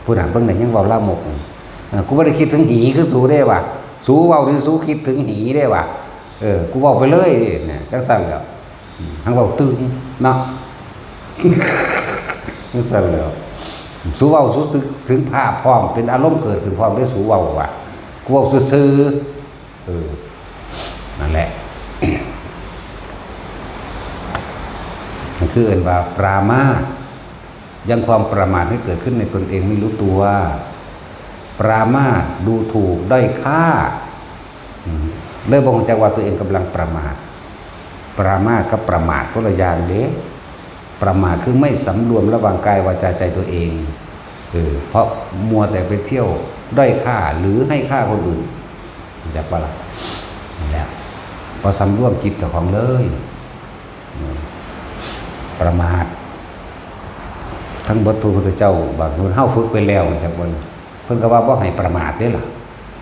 ผู้นั้นเบิ่งได้ยังเว้าลามก เออ กูบ่ได้คิดถึงหีคือสูเด้ ว่า สูเว้านี่สูคิดถึงหีเด้ ว่า เออ กูเว้าไปเลยเนี่ย จั่งซั่นแหล้ว อืม ทั้งเว้าตื่นเนาะ จั่งซั่นแหล้ว สูเว้าสูถึงภาพพร้อม เป็นอารมณ์เกิดขึ้นพร้อมเด้ สูเว้าว่า กูเว้าซื่อๆ เออ นั่นแหละ นั่นคือเอิ้นว่าปรามาส ยังความประมาทให้เกิดขึ้นในตนเองไม่รู้ตัว ปรามาส ดูถูกด้อยค่า อืม เลยบ่ฮู้จักว่าตัวเองกำลังประมาท ปรามาสกับประมาทคนละอย่างเด้ ประมาทคือไม่สำรวมระวังกายวาจาใจตัวเอง เออ เพราะมัวแต่ไปเที่ยวด้อยค่าหรือให้ค่าคนอื่น จักว่าล่ะ นี่แหละ บ่สำรวมจิตเจ้าของเลย อืม ประมาท ทั้งเบิดพระพุทธเจ้า บางคนเฮาฝึกไปแล้ว จักว่า เพิ่นก็ว่าบ่ให้ประมาทเด้ล่ะ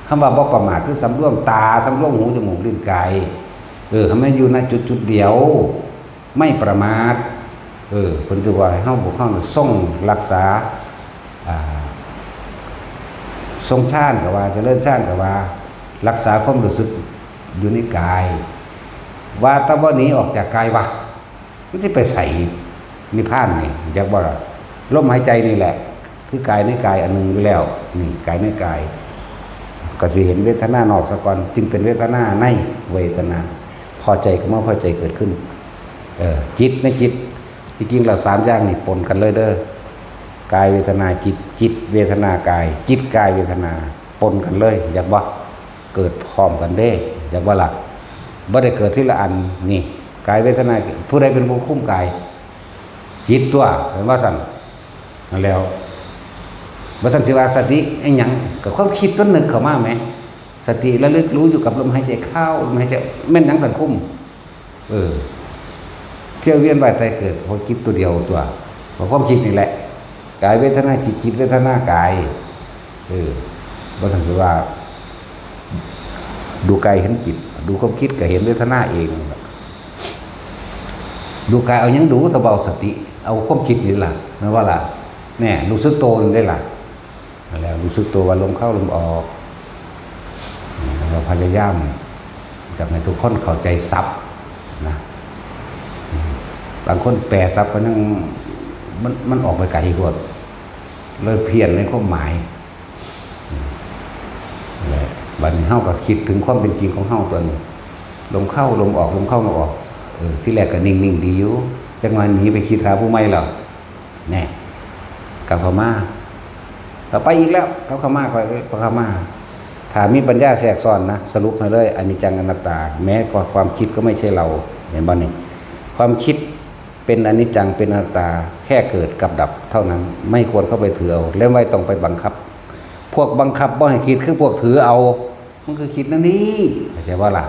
คำว่าบ่ประมาทคือสำรวมตา สำรวมหู จมูก ลิ้น กาย เออ ให้มันอยู่ในจุดๆเดียว ไม่ประมาท เออ เพิ่นจึงว่าให้เฮา พวกเฮาน่ะทรงรักษา อ่า ทรงฌานก็ว่า เจริญฌานก็ว่า รักษาความรู้สึกอยู่ในกาย ว่าแต่บ่หนีออกจากกายวะ มันสิไปไส นิพพานนี่ จักบ่ล่ะ ลมหายใจนี่แหละ คือกายในกายอันหนึ่งอยู่แล้ว นี่กายในกาย ก็สิเห็นเวทนานอกซะก่อน จึงเป็นเวทนาในเวทนา พอใจก็เมื่อพอใจเกิดขึ้น เออ จิตในจิต ที่จริงแล้วสามอย่างนี่ปนกันเลยเด้อ กายเวทนาจิต จิตเวทนากาย จิตกายเวทนา ปนกันเลย จักบ่ เกิดพร้อมกันเด้ จักบ่ล่ะ บ่ได้เกิดทีละอัน นี่ กายเวทนา ผู้ใดเป็นผู้คุมกาย จิตตัว แม่นว่าซั่น นั่นแหล้ว ว่าซั่นสิว่าสติอิหยัง ก็ความคิดตัวนึกเข้ามาแหม สติระลึกรู้อยู่กับลมหายใจเข้า ลมหายใจ แม่นหยังซั่นคุม เออ เที่ยวเวียนว่ายตายเกิด เพราะจิตตัวเดียวตัว เพราะความคิดนี่แหละ กายเวทนาจิต จิตเวทนากาย เออ ว่าซั่นสิว่า ดูกายเห็นจิต ดูความคิดก็เห็นเวทนาเอง ดูกายเอาหยังดู ถ้าบ่เอาสติ เอาความคิดนี่ล่ะ แม่นว่าล่ะ แน่ รู้สึกโตนี่ได้ล่ะ นั่นแหละ รู้สึกตัวว่าลมเข้าลมออก แล้วพยายามอยากให้ทุกคนเข้าใจศัพท์นะ บางคนแปลศัพท์ก็ยัง มัน มันออกไปไกลโพด เลยเพี้ยนในความหมาย และบัดนี้เฮาก็คิดถึงความเป็นจริงของเฮาตัวนี้ ลมเข้าลมออก ลมเข้าลมออก เออ ที่แรกก็นิ่งๆดีอยู่ จักหน่อยหนีไปคิดหาผู้ใหม่แล้ว แน่ กลับเข้ามา เราไปอีกแล้ว กลับเข้ามา กลับเข้ามา ถ้ามีปัญญาแทรกซ้อนนะ สรุปให้เลย อนิจจังอนัตตา แม้ก็ความคิดก็ไม่ใช่เรา เห็นบ่นี่ ความคิดเป็นอนิจจัง เป็นอนัตตา แค่เกิดกับดับเท่านั้น ไม่ควรเข้าไปถือเอา และไม่ต้องไปบังคับ พวกบังคับบ่ให้คิดคือพวกถือเอา มันคือคิดนั่นนี่ เข้าใจบ่ล่ะ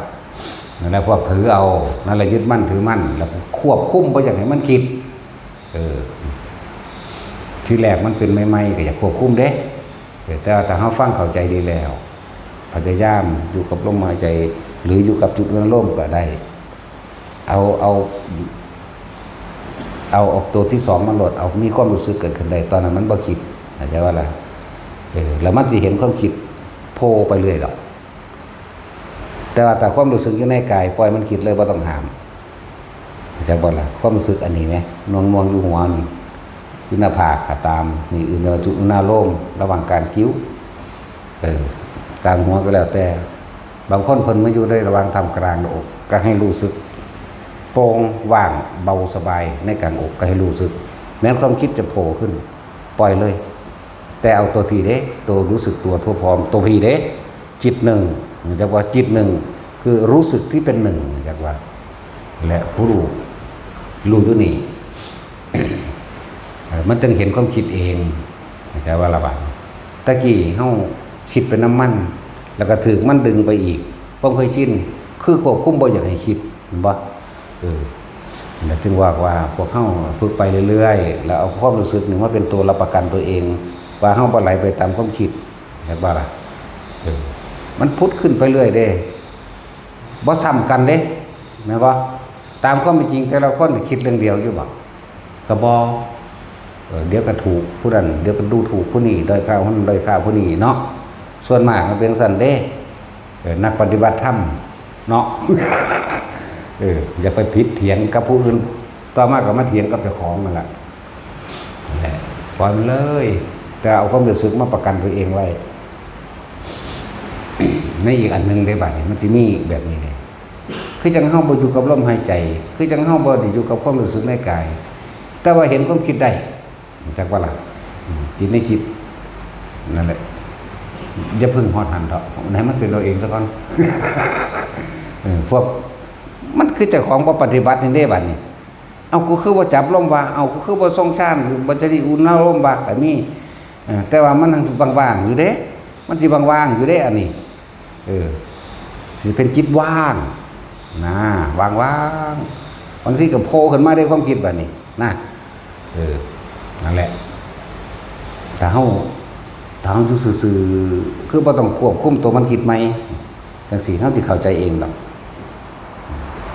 นั่นแหละพวกถือเอา นั่นแหละยึดมั่นถือมั่น แล้วควบคุมบ่อยากให้มันคิด เออ ทีแรกมันเป็นใหม่ๆ ก็อยากควบคุมเด้ เออ แต่ว่าถ้าเฮาฟังเข้าใจดีแล้ว พยายามอยู่กับลมหายใจ หรืออยู่กับจุดอารมณ์ก็ได้ เอา เอา เอาออกตัวที่สองมาโลด เอามีความรู้สึกเกิดขึ้นได้ ตอนนั้นมันบ่คิด เข้าใจบ่ล่ะ เออ แล้วมันสิเห็นความคิดโผล่ไปเรื่อยดอก แต่ว่าถ้าความรู้สึกอยู่ในกาย ปล่อยมันคิดเลย บ่ต้องห้าม เข้าใจบ่ล่ะ ความรู้สึกอันนี้แหม หน่วงๆอยู่หัวนี่ อยู่หน้าผากก็ตาม นี่ อยู่ในจุดอุณาโลม ระหว่างกรานคิ้ว เออ กลางหัวก็แล้วแต่ บางคนเพิ่นมาอยู่ในระหว่างท่ามกลางหน้าอก ก็ให้รู้สึกโปร่งว่างเบาสบายในกลางอก ก็ให้รู้สึก แม้ความคิดจะโผล่ขึ้น ปล่อยเลย แต่เอาตัวพีเด้ ตัวรู้สึกตัวทั่วพร้อม ตัวพีเด้ จิตหนึ่ง จักว่าจิตหนึ่ง คื คือรู้สึกที่เป็นหนึ่ง จักว่า และผู้รู้ รู้อยู่นี่ เอ่อมันจึงเห็นความคิดเอง จักว่าละบาด ตะกี้เฮาคิดเป็นน้ำมัน แล้วก็ถืกมันดึงไปอีก ความเคยชิน คือควบคุมบ่อยากให้คิด เห็นบ่ เออ แล้วจึงว่า ว่าพวกเฮาฝึกไปเรื่อยๆ แล้วเอาความรู้สึกนี่มาเป็นตัวรับประกันตัวเอง ว่าเฮาบ่ไหลไปตามความคิด เห็นบ่ล่ะ เออ มันผุดขึ้นไปเรื่อยเด้ บ่ซ้ำกันเด้ แม่นบ่ ตามความเป็นจริงแต่ละคนคิดเรื่องเดียวอยู่บ่ ก็บ่ เออ เดี๋ยวก็ถูกผู้นั้น เดี๋ยวก็ดูถูกผู้นี้ ด้อยค่าผู้นั้น ด้อยค่าผู้นี้เนาะ ส่วนมากมันเป็นซั่นเด้ เออ นักปฏิบัติธรรมเนาะ เออ อย่าไปผิดเถียงกับผู้อื่น ต่อมาก็มาเถียงกับเจ้าของนั่นแหละ นั่นแหละ ปล่อยมันเลย แต่เอาความรู้สึกมาประกันตัวเองไว้ ในอีกอันหนึ่งได้บัดนี้ มันสิมีแบบนี้เลย คือจังเฮาบ่อยู่กับลมหายใจ คือจังเฮาบ่ได้อยู่กับความรู้สึกในกาย แต่ว่าเห็นความคิดได้ จักว่าล่ะ อืม จิตในจิต นั่นแหละ อย่าเพิ่งฮอดหั้นเถาะ ให้มันเป็นเอาเองซะก่อน เออ พวก มันคือเจ้าของบ่ปฏิบัตินี่เด้บัดนี้ เอา กูคือบ่จับลมวะ เอา กูคือบ่ทรงฌาน บ่จริอุณาโลมวะ ก็มี เออ แต่ว่ามันว่างๆอยู่เด้ มันสิว่างๆอยู่เด้ อันนี้ เออ สิเป็นจิตว่าง นะ ว่างๆ บางทีก็โผล่ขึ้นมาได้ความคิดแบบนี้ นะ เออ นั่นแหละ ถ้าเฮา ถ้าเฮาอยู่ซื่อๆ คือบ่ต้องควบคุมตัวมันคิดใหม่ จังซี่เฮาสิเข้าใจเองดอก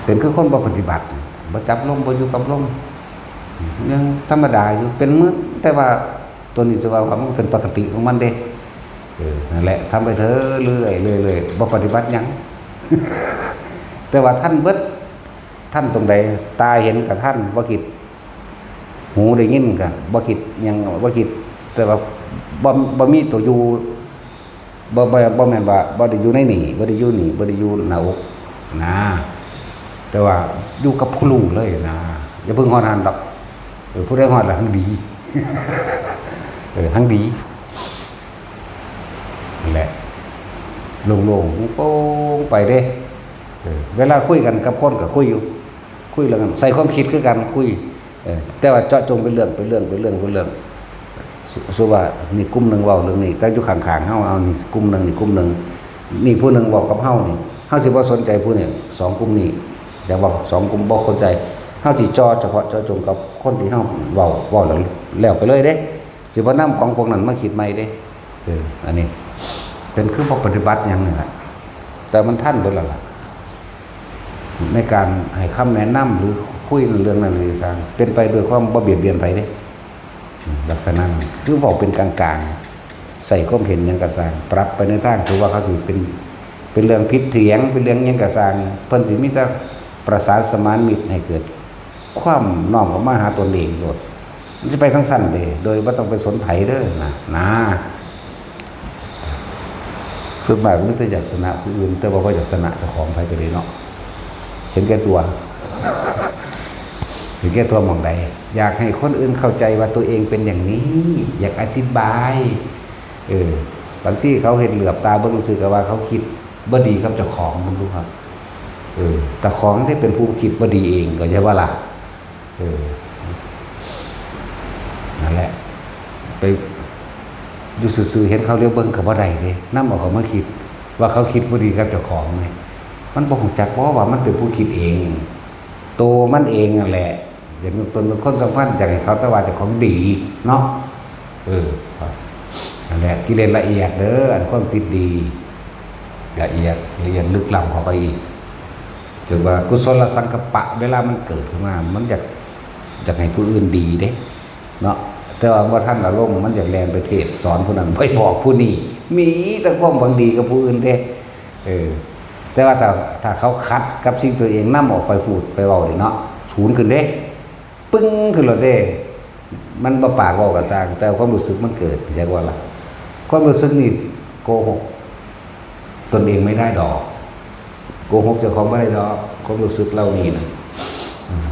เป็นคือคนบ่ปฏิบัติ บ่จับลม บ่อยู่กับลม ยังธรรมดาอยู่ เป็นมื้อ แต่ว่าตัวนี้สิว่า ว่ามันเป็นปกติของมันเด้ เออ นั่นแหละ ทำไปเถอะ เรื่อยๆ เรื่อยๆ บ่ปฏิบัติหยัง แต่ว่าทันเบิด ทันตรงใด ตาเห็นก็ทัน บ่คิด หูได้ยินก็บ่คิดหยัง บ่คิด แต่ว่าบ่ บ่มีตัวอยู่ บ่ บ่ บ่แม่นว่าบ่ได้อยู่ในนี่ บ่ได้อยู่นี่ บ่ได้อยู่หน้าอก นะ แต่ว่าอยู่กับผู้รู้เลยนะ อย่าเพิ่งฮอดหั้นดอก เออ ผู้ใดฮอดละหั้นดี เออ หั้นดี นั่นแหละ โล่งๆ โปร่งไปเด้ เออ เวลาคุยกันกับคนก็คุยอยู่ คุยเรื่องนั้น ใส่ความคิดคือกัน คุย เออ แต่ว่าเจาะจงเป็นเรื่อง เป็นเรื่อง เป็นเรื่อง เป็นเรื่อง ส- สมมุติว่านี่กลุ่มหนึ่งเว้าเรื่องนี้ แต่อยู่ข้างๆ เฮา เอานี่กลุ่มหนึ่ง นี่กลุ่มหนึ่ง นี่ผู้หนึ่งเว้ากับเฮานี่ เฮาสิบ่สนใจผู้นี้ สองกลุ่มนี้ จักว่าสองกลุ่มบ่เข้าใจ เฮาสิเจาะเฉพาะเจาะจงกับคนที่เฮาเว้า เว้าแล้ว แล้วไปเลยเด้ สิบ่นำของพวกนั้นมาคิดใหม่เด้ เออ อันนี้ เป็นคือบ่ปฏิบัติหยังนี่ล่ะ แต่มันทันเบิดแล้วล่ะ ในการให้คำแนะนำหรือคุยเรื่องนั้นเรื่องนี้ซะ เป็นไปด้วยความบ่เบียดเบียนไผเด้ ลักษณะนั้น คือเว้าเป็นกลางๆ ใส่ความเห็นหยังก็ซ่าง ปรับไปในทางที่ว่าเขาสิเป็น เป็นเรื่องผิดเถียง เป็นเรื่องหยังก็ซ่าง เพิ่นสิมีแต่ประสานสมานมิตรให้เกิด ความน้อมเข้ามาหาตนเองโลด มันสิไปทางซั่นเด้ โดยบ่ต้องไปสนไผเด้อนะ นะ ส่วนมากมีแต่อยากชนะผู้อื่น แต่ว่าบ่อยากชนะเจ้าของไผก็เลยเนาะ เห็นแก่ตัว เห็นแก่ตัวหม่องใด อยากให้คนอื่นเข้าใจว่าตัวเองเป็นอย่างนี้ อยากอธิบาย เออ บางทีเขาเห็นเหลือบตาเบิ่งซื่อก็ว่าเขาคิดบ่ดีกับเจ้าของ มันรู้ครับ เออ แต่ของที่เป็นผู้คิดบ่ดีเอง ก็ใช่ว่าล่ะ เออ นั่นแหละ ไปอยู่ซื่อๆ เห็นเขาเลี้ยวเบิ่งก็บ่ได้เด้ นำเอาเขามาคิด ว่าเขาคิดบ่ดีกับเจ้าของเนี่ย มันบ่ฮู้จักบ่ว่ามันเป็นผู้คิดเอง โตมันเองนั่นแหละ อย่างตนเป็นคนสำคัญ อยากให้เขาแต่ว่าเจ้าของดีเนาะ เออ ครับ นั่นแหละ กิเลสละเอียดเด้อ อันความติดดี ละเอียด ละเอียดลึกล้ำเข้าไปอีก ถือว่ากุศลสังกัปปะ เวลามันเกิดขึ้นมา มันอยาก อยากให้ผู้อื่นดีเด้ เนาะ แต่ว่าบ่ทันอารมณ์ มันอยากแล่นไปเทศน์สอนผู้นั้น ไปบอกผู้นี้ มีแต่ความหวังดีกับผู้อื่นเด้ เออ แต่ว่าถ้า ถ้าเขาขัดกับสิ่งตัวเองนำออกไปพูดไปเว้านี่เนาะ สูญขึ้นเด้ ปึ้งขึ้นโลดเด้ มันบ่ปากเว้าก็ซ่าง แต่ความรู้สึกมันเกิด จักว่าล่ะ ความรู้สึกนี่โกหกตนเองไม่ได้ดอก โกหกเจ้าของบ่ได้ดอก ความรู้สึกเหล่านี้นะ อืม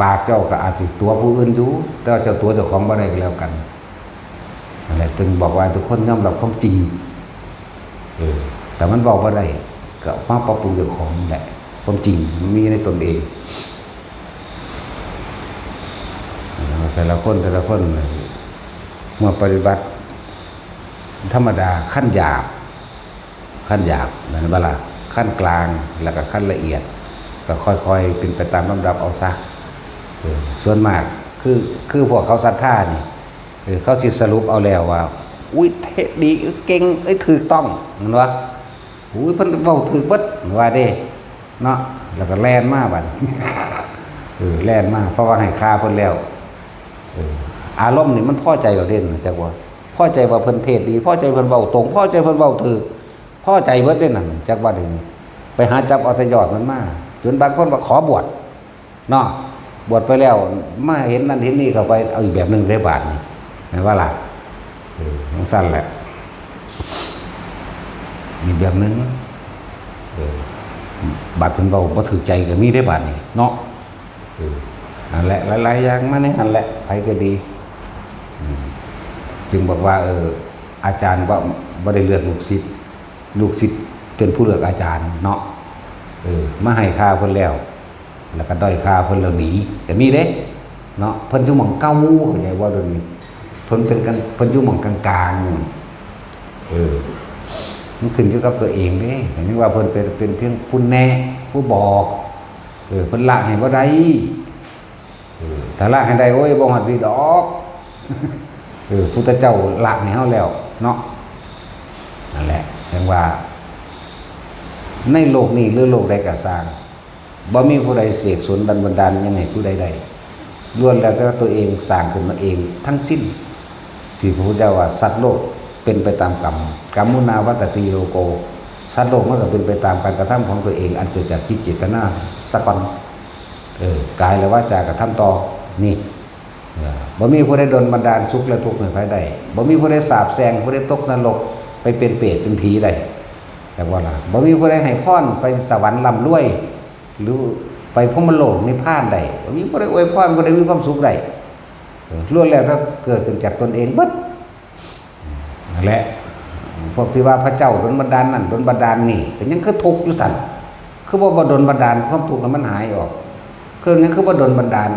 ปากเจ้าก็อาจสิตั๋วผู้อื่นอยู่ แต่ว่าเจ้าตั๋วเจ้าของบ่ได้ก็แล้วกัน นั่นแหละ จึงบอกว่าทุกคนยอมรับความจริง เออ แต่มันบอกบ่ได้ ก็มาปรับปรุงเจ้าของนี่แหละ ความจริงมันมีในตนเอง แต่ละคนแต่ละคนเมื่อปฏิบัติธรรมดาขั้นหยาบ ขั้นหยาบนั่นเวลาขั้นกลางแล้วก็ขั้นละเอียด ก็ค่อยๆเป็นไปตามลำดับเอาซะ เออส่วนมากคือคือพวกเขาศรัทธานี่ เออเขาสิสรุปเอาแล้วว่า อุ้ยเทศดีเก่งเอ้ยถูกต้องมันวะ อุ้ยเพิ่นเว้าถูกเบิดว่าเด้เนาะ แล้วก็แล่นมาบัด เออแล่นมาเพราะว่าให้ค่าเพิ่นแล้ว เอออารมณ์นี่มันพอใจเราเด่นจักว่าพอใจว่าเพิ่นเทศดีพอใจเพิ่นเว้าตรงพอใจเพิ่นเว้าถูกพอใจเบิดเด่นนั่นจักว่าเด่นไปหาจับเอาแต่ยอดมันมา จนบางคนว่าขอบวช เนาะบวชไปแล้วมาเห็นนั่นเห็นนี่เข้าไปเอาอีกแบบหนึ่งได้บาดนี่แม่นว่าล่ะเออจั่งซั่นแหละอีกแบบหนึ่งเออบาดเพิ่นเว้าบ่ถือใจก็มีได้บาดนี่เนาะเออนั่นแหละหลายๆอย่างมาในหันแหละไผก็ดีอืมจึงบอกว่าเอออาจารย์บ่บ่ได้เลือกลูกศิษย์ลูกศิษย์เป็นผู้เลือกอาจารย์เนาะเออมาให้ค่าเพิ่นแล้ว แล้วก็ด้อยค่าเพิ่นแล้วหนีก็มีเด้เนาะเพิ่นอยู่หม่องเก่าเข้าใจว่าเดี๋ยวนี้เพิ่นเป็นกันเพิ่นอยู่หม่องกลางๆเออมันขึ้นอยู่กับตัวเองเด้แต่นี่ว่าเพิ่นเป็นเป็นเพียงผู้แนะผู้บอกเออเพิ่นละให้บ่ได้เออถ้าละให้ได้โอ้ยบ่ฮอดพีดอกเออพุทธเจ้าละให้เฮาแล้วเนาะนั่นแหละจั่งว่าในโลกนี้หรือโลกใดก็ซ่าง บ่มีผู้ใดเสกสรรบันดาลหยังให้ผู้ใดได้ล้วนแล้วแต่ว่าตัวเองสร้างขึ้นมาเองทั้งสิ้น ที่พระพุทธเจ้าว่าสัตว์โลกเป็นไปตามกรรม กรรมุนาวัตติโลโก สัตว์โลกมันก็เป็นไปตามการกระทำของตัวเองอันเกิดจากจิตเจตนาสะก่อนเออกายและวาจากระทำต่อนี่เออบ่มีผู้ใดดลบันดาลสุขและทุกข์ให้ใครได้บ่มีผู้ใดสาปแช่งผู้ใดตกนรกไปเป็นเปรตเป็นผีได้แต่ว่าล่ะบ่มีผู้ใดให้พรไปสวรรค์ร่ำรวย หรือไปพรหมโลกนิพพานได้ก็มีผู้ใดอวยพรผู้ใดมีความสุขได้เออล้วนแล้วแต่เกิดขึ้นจากตนเองเบิดนั่นแหละพวกที่ว่าพระเจ้าดลบันดาลนั่นดลบันดาลนี่ก็ยังคือทุกข์อยู่สั่นคือบ่บ่ดลบันดาลความทุกข์ให้มันหายออกคือยังคือบ่ดลบันดาล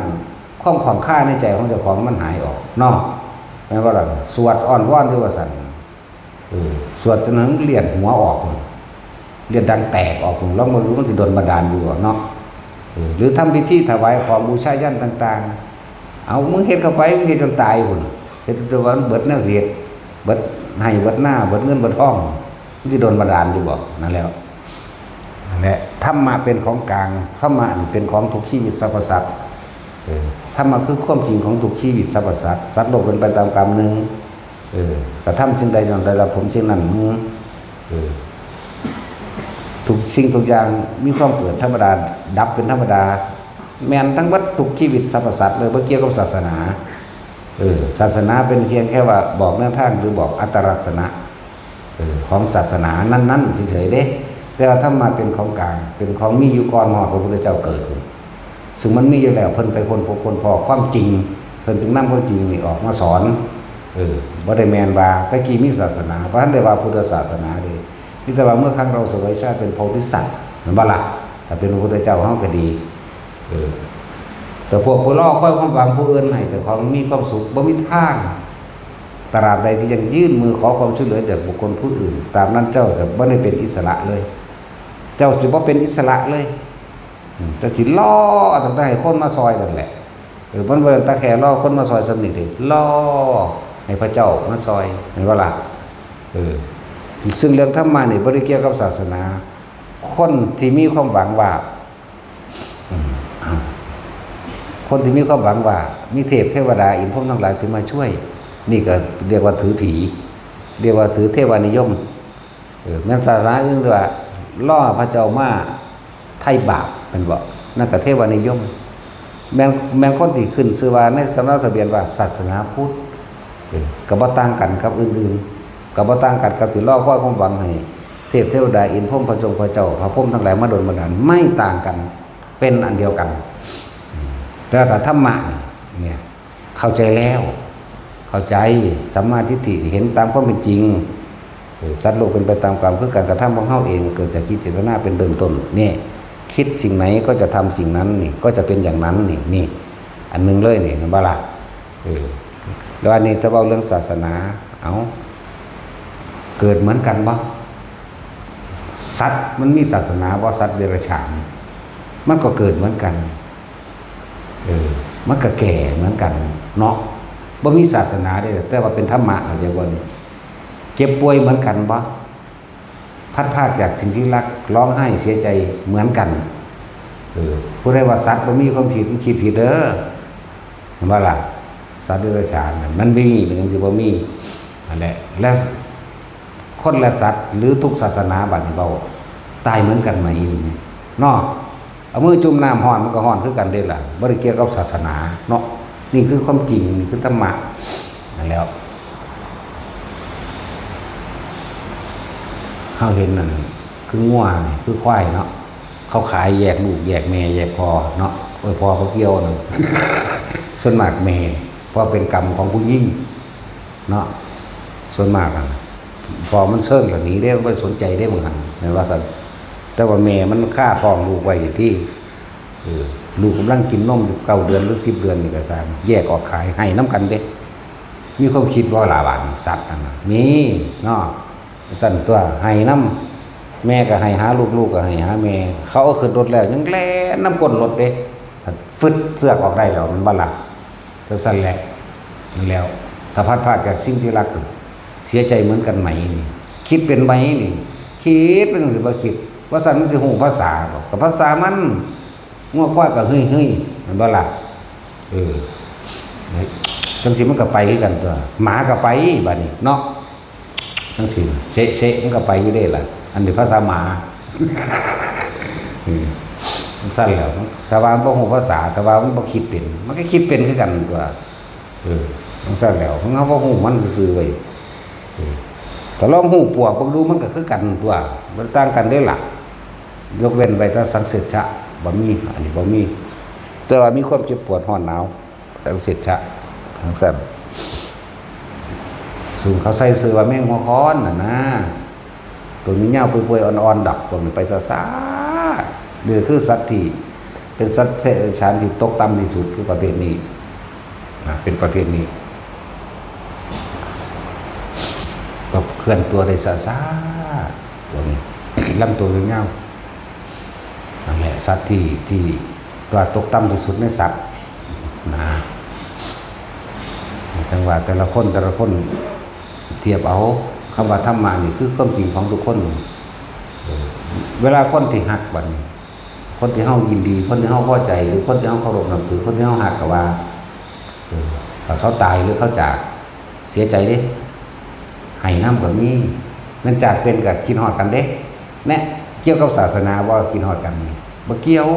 ความข้องคาในใจของเจ้าของมันหายออกเนาะแม่นบ่ล่ะสวดอ้อนวอนอยู่ว่าสั่น เออสวดจนถึงเลือดหัวออกเลือดดังแตกออกลองเบิ่งดูมันสิดลบันดาลอยู่บ่เนาะเออหรือทำพิธีถวายของบูชายัญต่างๆ เอามึงเฮ็ดเข้าไปมึงเฮ็ดจนตายพุ้นเฮ็ดจนว่ามันเบิดแนวสิเฮ็ดเบิดไฮ่เบิดนาเบิดเงินเบิดทองมันสิดลบันดาลอยู่บ่นั่นแหละนั่นแหละธรรมะเป็นของกลางธรรมะนี่เป็นของทุกชีวิตสรรพสัตว์เออธรรมะคือความจริงของทุกชีวิตสรรพสัตว์สัตว์โลกเป็นไปตามกรรมหนึ่ง เออกระทำสิ่งใดย่อมได้รับผลสิ่งนั้นอืมเออทุกสิ่งทุกอย่างมีความเกิดธรรมดาดับเป็นธรรมดาแม่นทั้งเบิดทุกชีวิตสรรพสัตว์เลยบ่เกี่ยวกับศาสนาเออศาสนาเป็นเพียงแค่ว่าบอกแนวทางหรือบอกอัตลักษณะเออของศาสนานั้นๆเฉยๆเด้แต่ว่าธรรมะเป็นของกลางเป็นของมีอยู่ก่อนฮอดพระพุทธเจ้าเกิด ซึ่งมันมีอยู่แล้วเพิ่นไปค้นพบค้นพ้อความจริงเพิ่นจึงนำความจริงนี่ออกมาสอนเออบ่ได้แม่นว่าตะกี้มีศาสนาบ่ทันได้ว่าพุทธศาสนาเด้มีแต่ว่าเมื่อครั้งเราเสวยชาติเป็นโพธิสัตว์แม่นบ่ล่ะถ้าเป็นพระพุทธเจ้าเฮาก็ดีเออแต่พวกผู้รอคอยความหวังผู้อื่นให้แต่ของมีความสุขบ่มีทางตราบใดที่ยังยื่นมือขอความช่วยเหลือจากบุคคลผู้อื่นตามนั้นเจ้าจะบ่ได้เป็นอิสระเลย เจ้าสิบ่เป็นอิสระเลย อืมจั่งสิรอตั้งแต่ให้คนมาซอยนั่นแหละเออมันบ่ตั้งแต่แค่รอคนมาซอยสำนิทเด้รอให้พระเจ้ามาซอยแม่นบ่ล่ะเออซึ่งเรื่องธรรมะนี่บ่ได้เกี่ยวกับศาสนา คนที่มีความหวังว่าอืมคนที่มีความหวังว่ามีเทพเทวดาอินทร์พรหมทั้งหลายสิมาช่วย นี่ก็เรียกว่าถือผี เรียกว่าถือเทวานิยม เออแม่นศาสนาอื่นเรียกว่าล่อพระเจ้ามาไถ่บาปแม่นบ่นั่นก็เทวานิยมแม่นแม่นคนที่ขึ้นชื่อว่าในสำเนาทะเบียนว่าศาสนาพุทธเออก็บ่ต่างกันกับอื่นๆก็บ่ต่างกันกับที่รอคอยความหวังให้เทพเทวดาอินทร์พรหมพระจงพระเจ้าพระพรหมทั้งหลายมาดลบันดาลไม่ต่างกันเป็นอันเดียวกันแต่ถ้าธรรมะนี่เนี่ย เข้าใจแล้ว เข้าใจสัมมาทิฏฐิเห็นตามความเป็นจริง เออ สัตว์โลกเป็นไปตามกรรม คือการกระทำของเฮาเอง เกิดจากจิตเจตนาเป็นเริ่มต้น นี่ คิดสิ่งไหนก็จะทำสิ่งนั้น นี่ ก็จะเป็นอย่างนั้น นี่ นี่ อันหนึ่งเลย นี่ เห็นบ่ล่ะ เออ แล้วอันนี้ถ้าเว้าเรื่องศาสนา เอ้า เกิดเหมือนกันบ่ สัตว์มันมีศาสนาบ่ สัตว์เดรัจฉาน มันก็เกิดเหมือนกัน เออ มันก็แก่เหมือนกันเนาะ บ่มีศาสนาเด้ แต่ว่าเป็นธรรมะ เข้าใจบ่นี่ เจ็บป่วยเหมือนกันบ่ พลัดพรากจากสิ่งที่รัก ร้องไห้เสียใจเหมือนกัน เออ ผู้ใดว่าสัตว์บ่มีความคิด มันคิดผิดเด้อ เห็นบ่ล่ะ สัตว์เดรัจฉานน่ะ มันมี มันยังสิบ่มี นั่นแหละ และ คนและสัตว์ หรือทุกศาสนา บัดนี้เว้า ตายเหมือนกันไหม เนาะ เอามือจุ่มน้ำร้อน มันก็ร้อนคือกันเด้ล่ะ บ่ได้เกี่ยวกับศาสนาเนาะ นี่คือความจริง นี่คือธรรมะ นั่นแหล้ว เฮาเห็นนั่น คืองัวนี่ คือควายเนาะ เขาขายแยกลูก แยกแม่ แยกพ่อเนาะ เอ้ย พ่อบ่เกี่ยวนั่น ส่วนมากแม่ เพราะเป็นกรรมของผู้หญิงเนาะ ส่วนมากอะ พ่อมันเซิงแล้วหนีเด้ มันบ่สนใจเด้ บางครั้ง แม่นว่าซั่น แต่ว่าแม่มันคาท้องลูกไว้อยู่ที่ เออ ลูกกำลังกินนมอยู่ เก้าเดือนหรือสิบเดือนนี่ก็ซ่าง แยกออกขาย ให้นำกันเด้ มีความคิดบ่ล่ะ บาดนี้ สัตว์นั่นน่ะ มีเนาะ ซั่นตั๊ว ให้นำ แม่ก็ให้หาลูก ลูกก็ให้หาแม่ เขาเอาขึ้นรถแล้ว ยังแล่นนำก้นรถเด้ ฟึด เชือกออกได้แล้ว แม่นบ่ล่ะ จั่งซั่นแหละ นั่นแหล้ว ถ้าพลัดพรากจากสิ่งที่รัก เสียใจเหมือนกันไหมนี่ คิดเป็นไหมนี่ คิดเป็นจั่งซี้ บ่คิด ว่าซั่นมันสิฮู้ภาษาบ่ ก็ภาษามัน งัวควายก็เฮ้ยๆ แม่นบ่ล่ะ เออ จั่งซี้มันก็ไปคือกันตั๊ว หมาก็ไป บาดนี้เนาะ จั่งซี้ เซะๆ มันก็ไปอยู่เด้ล่ะ อันนี้ภาษาหมา อืม จั่งซั่นแหล้ว ถ้าว่ามันบ่ฮู้ภาษา ถ้าว่ามันบ่คิดเป็น มันก็คิดเป็นคือกันตั๊ว เออ จั่งซั่นแหล้ว เฮาบ่ฮู้มันซื่อๆ เว้ย เออ ถ้าลองฮู้ปวกเบิ่งดู มันก็คือกันตั๊ว บ่ต่างกันเด้ล่ะ ยกเว้นไว้แต่สังเสชะ บ่มี อันนี้บ่มี แต่ว่ามีความเจ็บปวดร้อนหนาว สังเสชะ จั่งซั่น ซุมเขาใส่ชื่อว่าแมงหัวค้อนน่ะนะ ตัวยาวๆ เปื่อยๆ อ่อนๆ ดอก พวกนี้ไปซ่าๆ นี่คือสัตว์ที่ เป็นสัตว์เดรัจฉานที่ตกต่ำที่สุด คือประเภทนี้ นะ เป็นประเภทนี้ ก็เคลื่อนตัวได้ซ่าๆ พวกนี้ ลำตัวยาวๆ นั่นแหละ สัตว์ที่ ที่ตัวตกต่ำที่สุดในสัตว์ นะ จั่งว่าแต่ละคน แต่ละคน เทียบเอา คำว่าธรรมะนี่คือความจริงของทุกคน เออ เวลาคนที่ฮักบัดนี้ คนที่เฮายินดี คนที่เฮาพอใจ หรือคนที่เฮาเคารพนับถือ คนที่เฮาฮักก็ว่า เออ ถ้าเขาตายหรือเขาจาก เสียใจเด้ ให้นำก็มี แม่นจากเป็นก็คิดฮอดกันเด้ แนะ เกี่ยวกับศาสนาบ่ คิดฮอดกันนี่ บ่เกี่ยว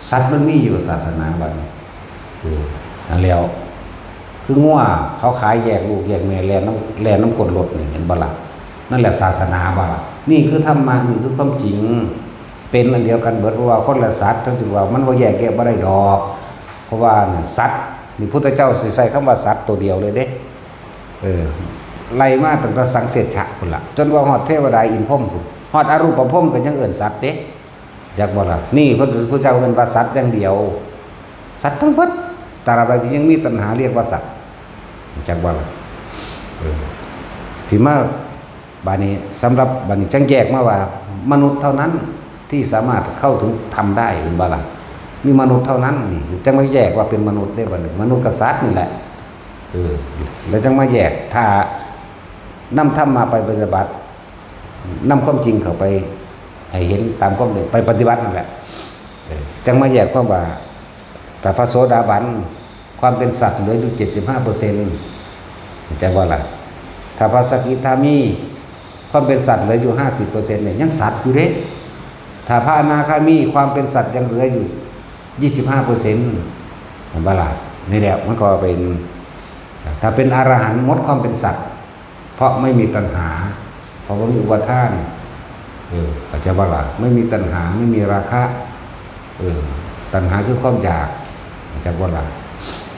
สัตว์มันมีอยู่ศาสนาบัดนี้ เออ นั่นแหล้ว คืองัว เขาขายแยกลูกแยกแม่ แล่นนำ แล่นนำก้นรถนี่ เห็นบ่ล่ะ นั่นแหละศาสนาบ่ล่ะ นี่คือธรรมะ นี่คือความจริง เป็นอันเดียวกันเบิด เพราะว่าคนละสัตว์ จั่งซี้ว่ามันบ่แยกแยะบ่ได้ดอก เพราะว่าสัตว์นี่ พุทธเจ้าสิใช้คำว่าสัตว์ตัวเดียวเลยเด้ เออ ไล่มาตั้งแต่สังเสชะพุ้นล่ะ จนว่าฮอดเทวดาอินทร์พรหมพุ้น ฮอดอรูปพรหมก็ยังเอิ้นสัตว์เด้ จักบ่ล่ะ นี่พระพุทธเจ้าเอิ้นว่าสัตว์อย่างเดียว สัตว์ทั้งเบิด ตราบใดที่ยังมีตัณหาเรียกว่าสัตว์ จักบ่ล่ะ เออ ที่มา บาดนี้ สำหรับ บาดนี้จั่งแยกมาว่า มนุษย์เท่านั้นที่สามารถเข้าถึงธรรมได้ เห็นบ่ล่ะ มีมนุษย์เท่านั้นนี่ จั่งมาแยกว่าเป็นมนุษย์ได้บัดนี้ มนุษย์กับสัตว์นี่แหละ เออ แล้วจั่งมาแยก ถ้านำธรรมะไปปฏิบัติ นำความจริงเข้าไปให้เห็นตามความเป็น ไปปฏิบัตินั่นแหละ เออ จั่งมาแยกความว่า ถ้าพระโสดาบัน ความเป็นสัตว์เหลืออยู่ เจ็ดสิบห้าเปอร์เซ็นต์ จักบ่ล่ะ ถ้าพระสกิทาคามี ความเป็นสัตว์เหลืออยู่ ห้าสิบเปอร์เซ็นต์ เนี่ย ยังสัตว์อยู่เด้ ถ้าพระอนาคามี ความเป็นสัตว์ยังเหลืออยู่ ยี่สิบห้าเปอร์เซ็นต์ เห็นบ่ล่ะ นี่แหละ มันก็เป็น ถ้าเป็นอรหันต์หมดความเป็นสัตว์ เพราะไม่มีตัณหา เพราะบ่มีอุปาทาน เออ เข้าใจบ่ล่ะ ไม่มีตัณหา ไม่มีราคะ เออ ตัณหาคือความอยาก เข้าใจบ่ล่ะ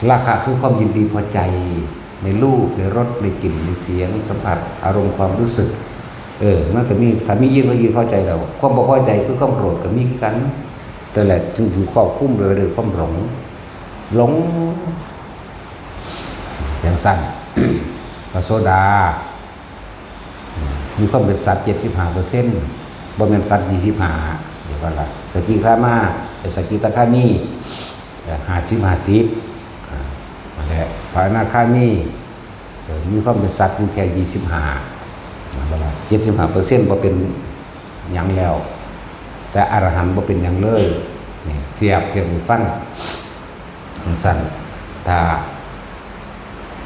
ราคะคือความยินดีพอใจ ในรูป ในรส ในกลิ่น ในเสียง สัมผัส อารมณ์ ความรู้สึก เออ มันก็มี ถ้ามียิน ก็ยินพอใจแล้ว ความบ่พอใจคือความโกรธก็มีคือกัน แต่แหละจึงถูกครอบคุมไปด้วยความหลง หลง อย่างสั้น พระโสดา มีความเป็นสัตว์ เจ็ดสิบห้าเปอร์เซ็นต์ บ่แม่นสัตว์ ยี่สิบห้า เดี๋ยวก่อนละ สกิทามา เป็นสกิทาคามี เอ่อ ห้าสิบ ห้าสิบ อ่า นั่นแหละ พระอนาคามี เอ่อ มีความเป็นสัตว์อยู่แค่ ยี่สิบห้า เจ็ดสิบห้าเปอร์เซ็นต์ บ่เป็นหยังแล้ว แต่อรหันต์บ่เป็นหยังเลย นี่ เทียบ เทียบให้ฟัง จั่งซั้น ถ้า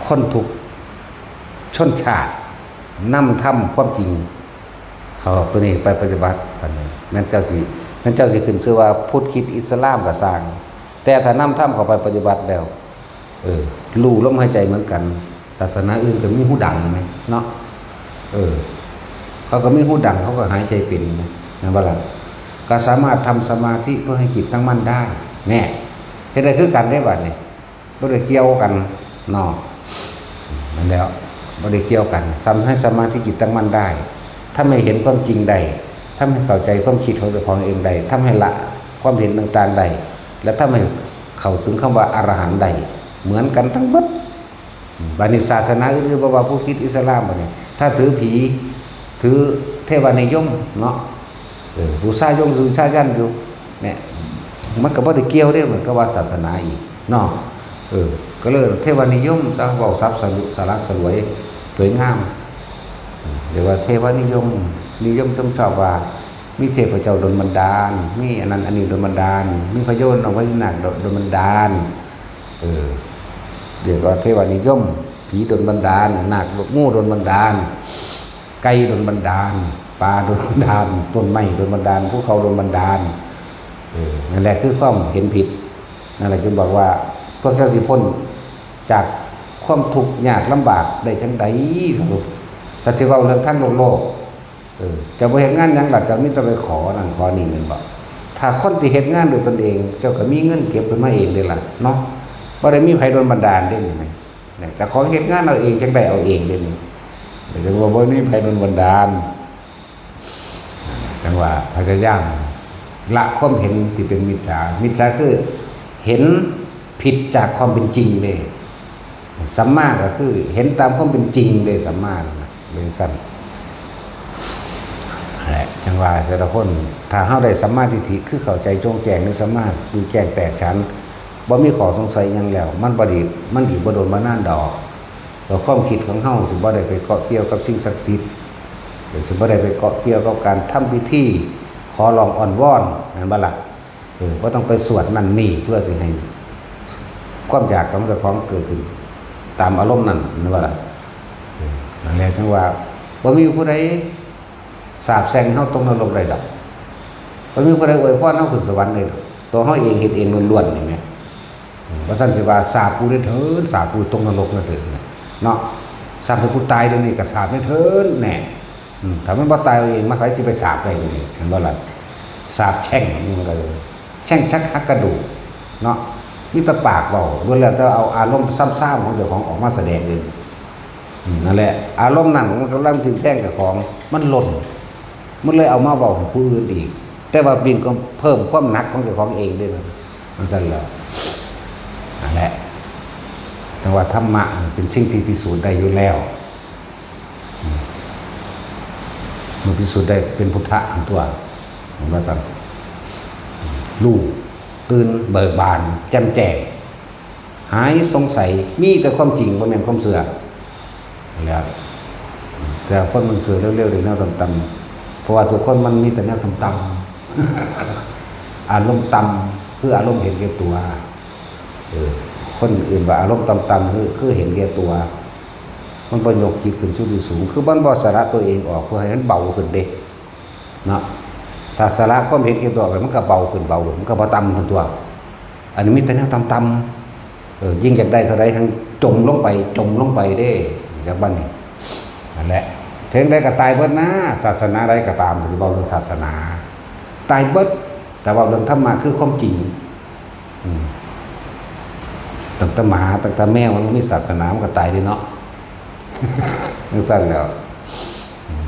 คนทุกชนชาตินำธรรมความจริง เข้าตัวนี้ไปปฏิบัติ อันนี้แม่นเจ้าสิ แม่นเจ้าสิขึ้นชื่อว่าพุทธคริสต์อิสลามก็ซ่าง แต่ถ้านำธรรมเข้าไปปฏิบัติแล้ว เออ รู้ลมหายใจเหมือนกัน ศาสนาอื่นก็มีหูดังไหมเนาะ เออ เขาก็มีหูดัง เขาก็หายใจเป็นไหม แม่นบ่ล่ะ ก็สามารถทำสมาธิเพื่อให้จิตตั้งมั่นได้ แน่ เฮ็ดได้คือกันได้บัดนี้ บ่ได้เกี่ยวกันเนาะ นั่นแหล้ว บ่ได้เกี่ยวกัน ทำให้สมาธิจิตตั้งมั่นได้ ทำให้เห็นความจริงได้ ทำให้เข้าใจความคิดของเจ้าของเองได้ ทำให้ละความเห็นต่างๆได้ และทำให้เข้าถึงคำว่าอรหันต์ได้ เหมือนกันทั้งหมด บัดนี้ศาสนาอื่นๆ บ่ว่าพุทธคริสต์อิสลามบัดนี้ ถ้าถือผี ถือเทวานิยมเนาะ เออ บูชายัญ บูชายัญอยู่ เนี่ย มันก็บ่ได้เกี่ยวเด้ มันก็ว่าศาสนาอีกเนาะ เออ ก็เลยเทวานิยมซะ เว้าศัพท์สลุ สละสลวย สวยงาม เรียกว่าเทวานิยม นิยมชมชอบว่า มีเทพเจ้าดลบันดาล มีอันนั้นอันนี้ดลบันดาล มีพญานาคพญานาคดลบันดาล เออ เรียกว่าเทวานิยม ผีดลบันดาล นาคงูดลบันดาล ไก่ดลบันดาล ปลาดลบันดาล ต้นไม้ดลบันดาล ภูเขาดลบันดาล เออ นั่นแหละคือความเห็นผิด นั่นแหละจึงบอกว่า พวกเจ้าสิพ้นจากความทุกข์ยากลำบากได้จังใด๋ สรุป ถ้าสิเว้าเรื่องทางโลกโลก เออ เจ้าบ่เฮ็ดงานหยังล่ะ เจ้ามีแต่ไปขอนั่นขอนี่แม่นบ่ ถ้าคนที่เฮ็ดงานด้วยตนเอง เจ้าก็มีเงินเก็บขึ้นมาเองเด้ล่ะเนาะ บ่ได้มีไผดลบันดาลเด้นี่นะ เนี่ย เจ้าของเฮ็ดงานเอาเอง จังได้เอาเองเด้นี่ แต่ว่าบ่มีไผดลบันดาล จังว่าพยายามละความเห็นที่เป็นมิจฉา มิจฉาคือเห็นผิดจากความเป็นจริงเด้ สัมมาก็คือเห็นตามความเป็นจริงเด้ สัมมานะ เป็นสั้น แหละ จังว่าแต่ละคน ถ้าเฮาได้สัมมาทิฏฐิ คือเข้าใจจงแจ้งในสัมมา รู้แจ้งแตกฉาน บ่มีข้อสงสัยหยังแล้ว มันบ่ดี มันอีกบ่โดนบ่นานดอก แล้วความคิดของเฮาสิบ่ได้ไปเกาะเกี่ยวกับสิ่งศักดิ์สิทธิ์ หรือสิบ่ได้ไปเกาะเกี่ยวกับการทำพิธี ขอร้องอ้อนวอน แม่นบ่ล่ะ เออ บ่ต้องไปสวดนั่นนี่ เพื่อสิให้ความอยากของเจ้าของเกิดขึ้น ตามอารมณ์นั่น แม่นบ่ล่ะ เออ นั่นแหละ จังว่า บ่มีผู้ใดสาปแช่งให้เฮาตกนรกได้ดอก บ่มีผู้ใดอวยพรเฮาขึ้นสวรรค์ได้ดอก ตัวเฮาเองเฮ็ดเองล้วนๆ นี่แหม อืม ว่าซั่นสิว่า สาปกูเด้อเถิด สาปกูตกนรกนะเถิด เนาะ สาปให้กูตายเดี๋ยวนี้ก็สาปเด้อเถิด แน่ อืม ถ้ามันบ่ตายเอาเอง มันไผสิไปสาปได้เดี๋ยวนี้ เห็นบ่ล่ะ สาปแช่ง มันก็เลย แช่งชักหักกระดูก เนาะ มีแต่ปากเว้า ล้วนแล้วแต่เอาอารมณ์ซ้ำๆ ของเจ้าของออกมาแสดงเลย อืม นั่นแหละ อารมณ์นั้นมันกำลังทิ่มแทงเจ้าของ มันหล่น มันเลยเอามาเว้าให้ผู้อื่นอีก แต่ว่ายิ่งก็เพิ่มความหนักของเจ้าของเองเด้ มันซั่นแหละ นั่นแหละ แต่ว่าธรรมะเป็นสิ่งที่พิสูจน์ได้อยู่แล้ว อืม มันพิสูจน์ได้เป็นพุทธะทั้งตัว มันว่าซั่น รู้ ตื่น เบิกบาน แจ่มแจ้ง หายสงสัย มีแต่ความจริง บ่แม่นความเชื่อ แล้ว แต่คนมันเชื่อเร็วๆ เด้แนวต่ำๆ เพราะว่าทุกคนมันมีแต่แนวต่ำๆ อารมณ์ต่ำ คืออารมณ์เห็นแก่ตัว เออ คนอื่นว่าอารมณ์ต่ำๆ คือ คือเห็นแก่ตัว มันบ่ยกจิตขึ้นสู่ที่สูง คือมันบ่สละตัวเองออกเพื่อให้มันเบาขึ้นเด้ เนาะ ถ้าสละความเห็นแก่ตัวไป มันก็เบาขึ้น เบาลง มันก็บ่ต่ำขึ้นตัว อันนี้มีแต่แนวต่ำๆ เออ ยิ่งอยากได้เท่าใด หั่นจมลงไป จมลงไปเด้ จักบัดนี้ นั่นแหละ ถึงใดก็ตายเบิดนะ ศาสนาใดก็ตาม สิเว้าเรื่องศาสนา ตายเบิด แต่เว้าเรื่องธรรมะคือความจริง อืม ตั้งแต่หมา ตั้งแต่แมว มันมีศาสนา มันก็ตายเด้เนาะ จั่งซั้นแหล้ว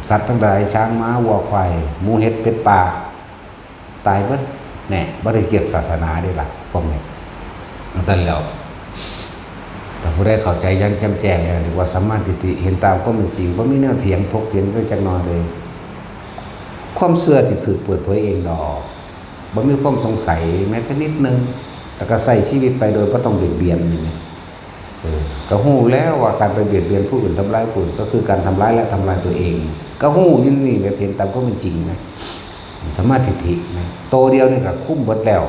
สัตว์ทั้งหลาย ช้าง ม้า วัว ควาย หมู เห็ด เป็ด ปลา ตายเบิด แน่ บ่ได้เกี่ยวศาสนาเด้ล่ะ พวกนี้ จั่งซั้นแหล้ว ถ้าผู้ใดเข้าใจอย่างแจ่มแจ้งแล้ว เรียกว่าสัมมาทิฏฐิ เห็นตามความเป็นจริง บ่มีแนวเถียงถกเถียงกันจักหน่อยเลย ความเชื่อสิถูกเปิดเผยเองดอก บ่มีความสงสัยแม้แต่นิดนึง แล้วก็ใช้ชีวิตไปโดยบ่ต้องเบียดเบียนนี่นะ เออ ก็รู้แล้วว่าการไปเบียดเบียนผู้อื่น ทำร้ายผู้อื่น ก็คือการทำร้ายและทำลายตัวเอง ก็รู้อยู่นี่ แบบเห็นตามความเป็นจริงนะ สัมมาทิฏฐินะ โตเดียวนี่ก็คุมเบิดแล้ว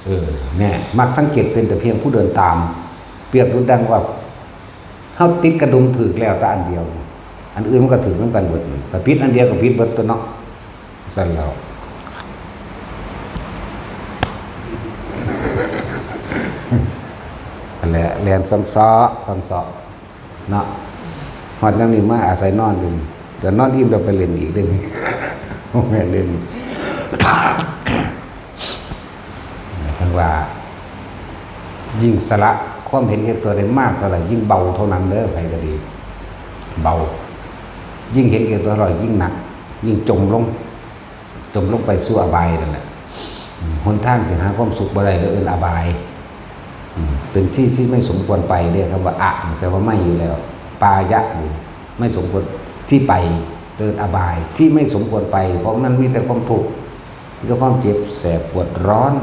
เออ เนี่ย มรรคทั้งเจ็ดเป็นแต่เพียงผู้เดินตาม เปรียบดุจดังว่า เฮาติดกระดุมถูกแล้วแต่อันเดียว อันอื่นมันก็ถูกนำกันเบิด ถ้าผิดอันเดียวก็ผิดเบิดตั๊วเนาะ ซั้นแหล้ว นั่นแหละ แล่นซ่อนเซาะ ซ่อนเซาะ เนาะ ฮอดยามนี้มาอาศัยนอนอยู่นี่ เดี๋ยวนอนอิ่มแล้วไปเล่นอีกเด้อนี่ แม่นเด้อนี่ จั่งว่า ยิ่งสละความเห็นแก่ตัวได้มากเท่าไหร่ ยิ่งเบาเท่านั้นเด้อ ไผก็ดี เบา ยิ่งเห็นแก่ตัวเท่าไหร่ ยิ่งหนัก ยิ่งจมลง จมลงไปสู่อบายนั่นแหละ อืม หนทางที่หาความสุขบ่ได้ก็เอิ้นอบาย อืม เป็นที่ที่ไม่สมควรไปเด้ คำว่าอะนี่แปลว่าไม่อยู่แล้ว ปายะอยู่ ไม่สมควรที่ไป เอิ้นอบาย ที่ไม่สมควรไป เพราะมันมีแต่ความทุกข์ มีแต่ความเจ็บแสบปวดร้อน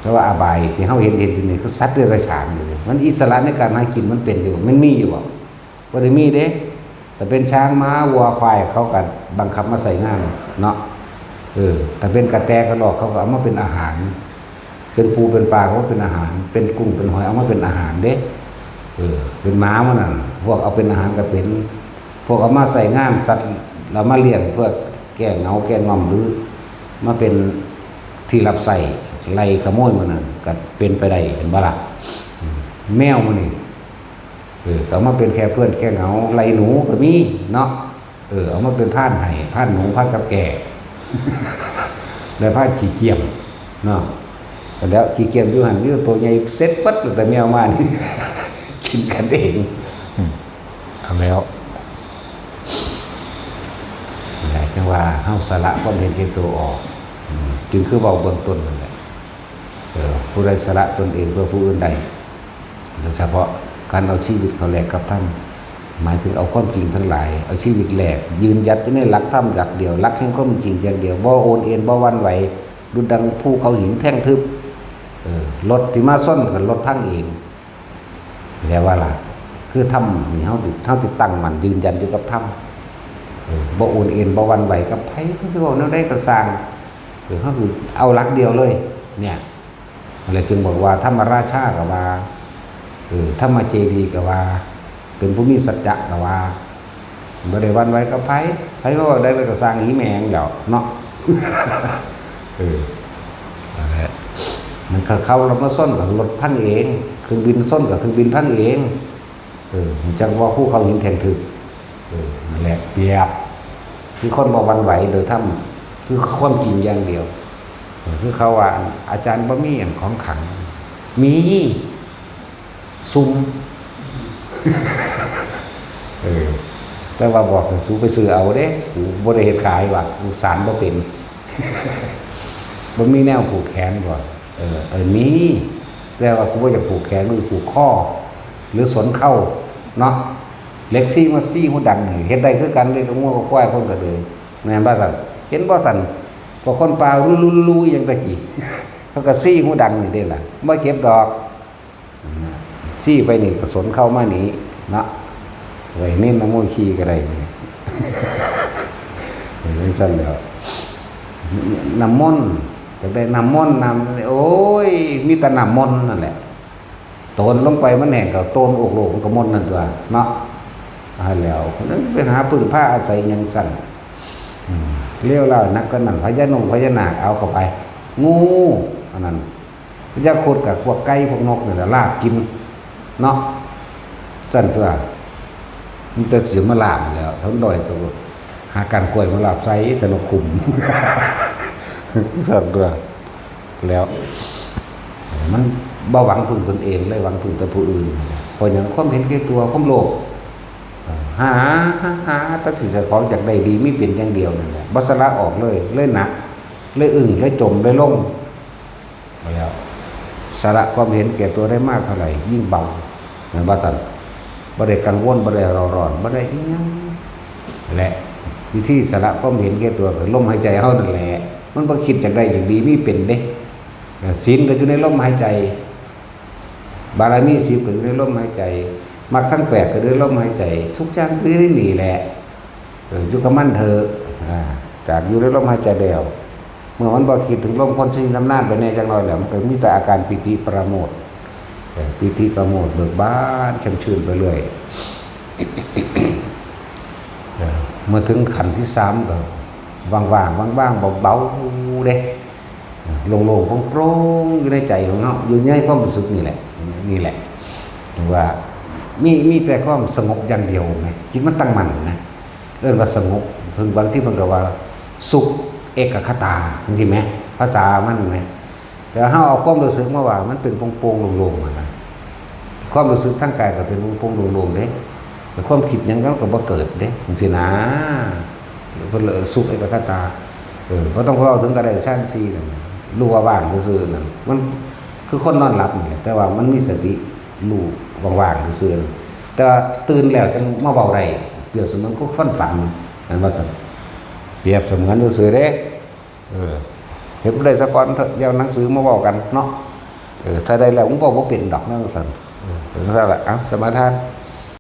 แต่ว่าอบายที่เฮาเห็น เห็นอยู่นี่คือสัตว์เดรัจฉานอยู่นี่ มันอิสระในการหากินมันเป็นอยู่บ่ มันมีอยู่บ่ บ่ได้มีเด้ แต่เป็นช้างม้าวัวควายเขาก็บังคับมาใช้งานเนาะ เออ แต่เป็นกระแตกระรอกเขาก็เอามาเป็นอาหาร เป็นปูเป็นปลาเขาก็เป็นอาหาร เป็นกุ้งเป็นหอยเอามาเป็นอาหารเด้ เออ เป็นหมาหมู่นั่น พวกเอาเป็นอาหารก็เป็น พวกเอามาใช้งานสัตว์ เอามาเลี้ยงเพื่อแก้เหงาแก้ง่อม หรือมาเป็นที่รับใช้ไล่ขโมยหมู่นั่นก็เป็นไปได้ เห็นบ่ล่ะ อืม แมวหมู่นี่ เออ ก็เอามาเป็นแค่เพื่อนแก้เหงา ไล่หนูก็มีเนาะ เออ เอามาเป็นพรานไห้ พรานหนู พรานกับแก้ และพรานขี้เกียจเนาะ แล้วขี้เกียจอยู่หั่น อยู่ตัวใหญ่เสร็จปั๊บ แต่แมวมานี่ กินกันเอง อืม เอาแล้ว นั่นแหละ จั่งว่าเฮาสละความเห็นแก่ตัวออก อืม จึงคือเว้าเบื้องต้นนั่นแหละ เออ ผู้ใดสละตนเองเพื่อผู้อื่นได้ โดยเฉพาะการเอาชีวิตเขาแลกกับธรรม หมายถึงเอาความจริงทั้งหลาย เอาชีวิตแลก ยืนหยัดอยู่ในหลักธรรมหลักเดียว หลักแห่งความจริงอย่างเดียว บ่โอนเอ็น บ่หวั่นไหว ดุจดังภูเขาหินแท่งทึบ เออ รถที่มาชนก็รถพังเอง แล้วว่าล่ะ คือธรรมนี่ เฮาสิ เฮาสิตั้งมั่นยืนยันอยู่กับธรรม เออ บ่โอนเอ็น บ่หวั่นไหวกับไผ เพิ่นสิเว้าแนวใดก็ซ่าง เออ เฮาคือเอาหลักเดียวเลย เนี่ย นั่นแหละจึงบอกว่าธรรมราชาก็ว่า เออ ธรรมเจดีย์ก็ว่า เป็นผู้มีสัจจะก็ว่า บ่ได้หวั่นไหวกับไผ ไผว่าได้ไปก็ซ่างอีแม่งแล้วเนาะ เออ นั่นแหละ มันก็เขาเรามาชนกับรถพังเอง เครื่องบินชนกับเครื่องบินพังเอง เออ จั่งว่าภูเขาหินแท่งทึบ เออ นั่นแหละ เปรียบ คือคนบ่หวั่นไหวโดยธรรม คือความจริงอย่างเดียว เออ คือเขาว่า อาจารย์บ่มีหยังของขลัง มี ซุ่ม เออ แต่ว่าบอกให้สูไปซื้อเอาเด้ กูบ่ได้เฮ็ดขายว่ะ กูสานบ่เป็น บ่มีแนวผูกแขนบ่ เออ เออ มี แต่ว่ากูบ่อยากผูกแขน กูผูกคอ หรือสนเข่า เนาะ เหล็กซี่มาซี่หูดังนี่ เฮ็ดได้คือกันเลยกับงัวกับควายคนก็เลย แม่นบ่ซั่น เห็นบ่ซั่น พวกคนป่าลู่ๆๆ อย่างตะกี้ เขาก็ซี่หูดังนี่เด้ล่ะ บ่เจ็บดอก ซี่ไปนี่ก็สนเข่ามานี่เนาะ ไว้เน้นน้ำมูลขี้ก็ได้นี่ เออ จั่งซั่นแหล้ว น้ำมนต์ ก็ได้น้ำมนต์ น้ำ โอ้ย มีแต่น้ำมนต์นั่นแหละ โตนลงไปมันแห้งก็โตนโอกโลกมันก็มนต์นั่นตั๊วเนาะ อ่า แล้วคนนั้นไปหาพึ่งพาอาศัยหยังซั่น อืม เลวร้ายหนักกว่านั้น พญานาค พญานาคเอาเข้าไป งู อันนั้น พญาครุฑกับพวกไก่พวกนกนี่แหละลากกิน เนาะ ซั่นตั๊ว มันจะสิมาลากแล้ว ทั้งดอยตัว หาก้านกล้วยมาลาบใส่ แต่นกคุ้ม ซั่นตั๊ว แล้ว มัน บ่หวังพึ่งตนเองเลย หวังพึ่งแต่ผู้อื่น เพราะหยัง ความเห็นแก่ตัว ความโลภ หา หา หา แต่สิเจ้าของอยากได้ดี มีเป็นอย่างเดียวนั่นแหละ บ่สละออกเลย เลยหนัก เลยอึ้ง เลยจม เลยลง แล้ว สละความเห็นแก่ตัวได้มากเท่าไหร่ ยิ่งเบา แม่นบ่ซั่น บ่ได้กังวล บ่ได้เร่าร้อน บ่ได้อิหยัง และวิธีสละความเห็นแก่ตัว คือลมหายใจเฮานั่นแหละ มันบ่คิดอยากได้อยากดี มีเป็นเด้ เออ ศีลก็อยู่ในลมหายใจ บารมีสิบก็อยู่ในลมหายใจ มรรคทั้งแปดก็อยู่ในลมหายใจ ทุกอย่างคือในนี่แหละ เออ อยู่กับมันเถอะ อ่า จากอยู่ในลมหายใจแล้ว เมื่อมันบ่คิดถึงลม คนชินชำนาญไปแน่จักหน่อยแล้ว มันก็มีแต่อาการปีติปราโมทย์ เออ ปีติปราโมทย์ เบิกบานแช่มชื่นไปเรื่อย เออ เมื่อถึงขั้นที่สามก็ว่างๆ ว่างๆ เบาๆ เด้ โล่งๆ โปร่งๆ อยู่ในใจของเฮา อยู่ในความรู้สึกนี่แหละ นี่แหละ ถือว่ามี มีแต่ความสงบอย่างเดียวนะ จิตมันตั้งมั่นนะ เอิ้นว่าสงบ เพิ่น บางทีเพิ่นก็ว่า สุขเอกคตา จังซี้แหม ภาษามันแหม แต่เฮาเอาความรู้สึกมาว่า มันเป็นโปร่งๆ โล่งๆ หั้นนะ ความรู้สึกทางกายก็เป็นโปร่งๆ โล่งๆ เด้ แต่ความคิดหยังก็บ่เกิดเด้ จังซี้นะ เพิ่นเลยสุขเอกคตา เออ บ่ต้องเว้าถึงก็ได้ ฌานสี่นั่น รู้ว่าว่างซื่อๆ นั่น มันคือคนนอนหลับนี่แหละ แต่ว่ามันมีสติ รู้ว่างๆ ซื่อๆ นั่น แต่ว่าตื่นแล้วจังมาเว้าได้ เปรียบเสมือนคนฝัน แม่นบ่ซั่น เปรียบเสมือนซื่อๆ เด้ เออ เฮ็ดบ่ได้ซะก่อนเถอะ อย่าเอาหนังสือมาเว้ากันเนาะ เออ ถ้าได้แล้วมึงเว้าบ่เป็นดอก แม่นว่าซั่น เออ เป็นซั่นล่ะ เอ้า สมาทาน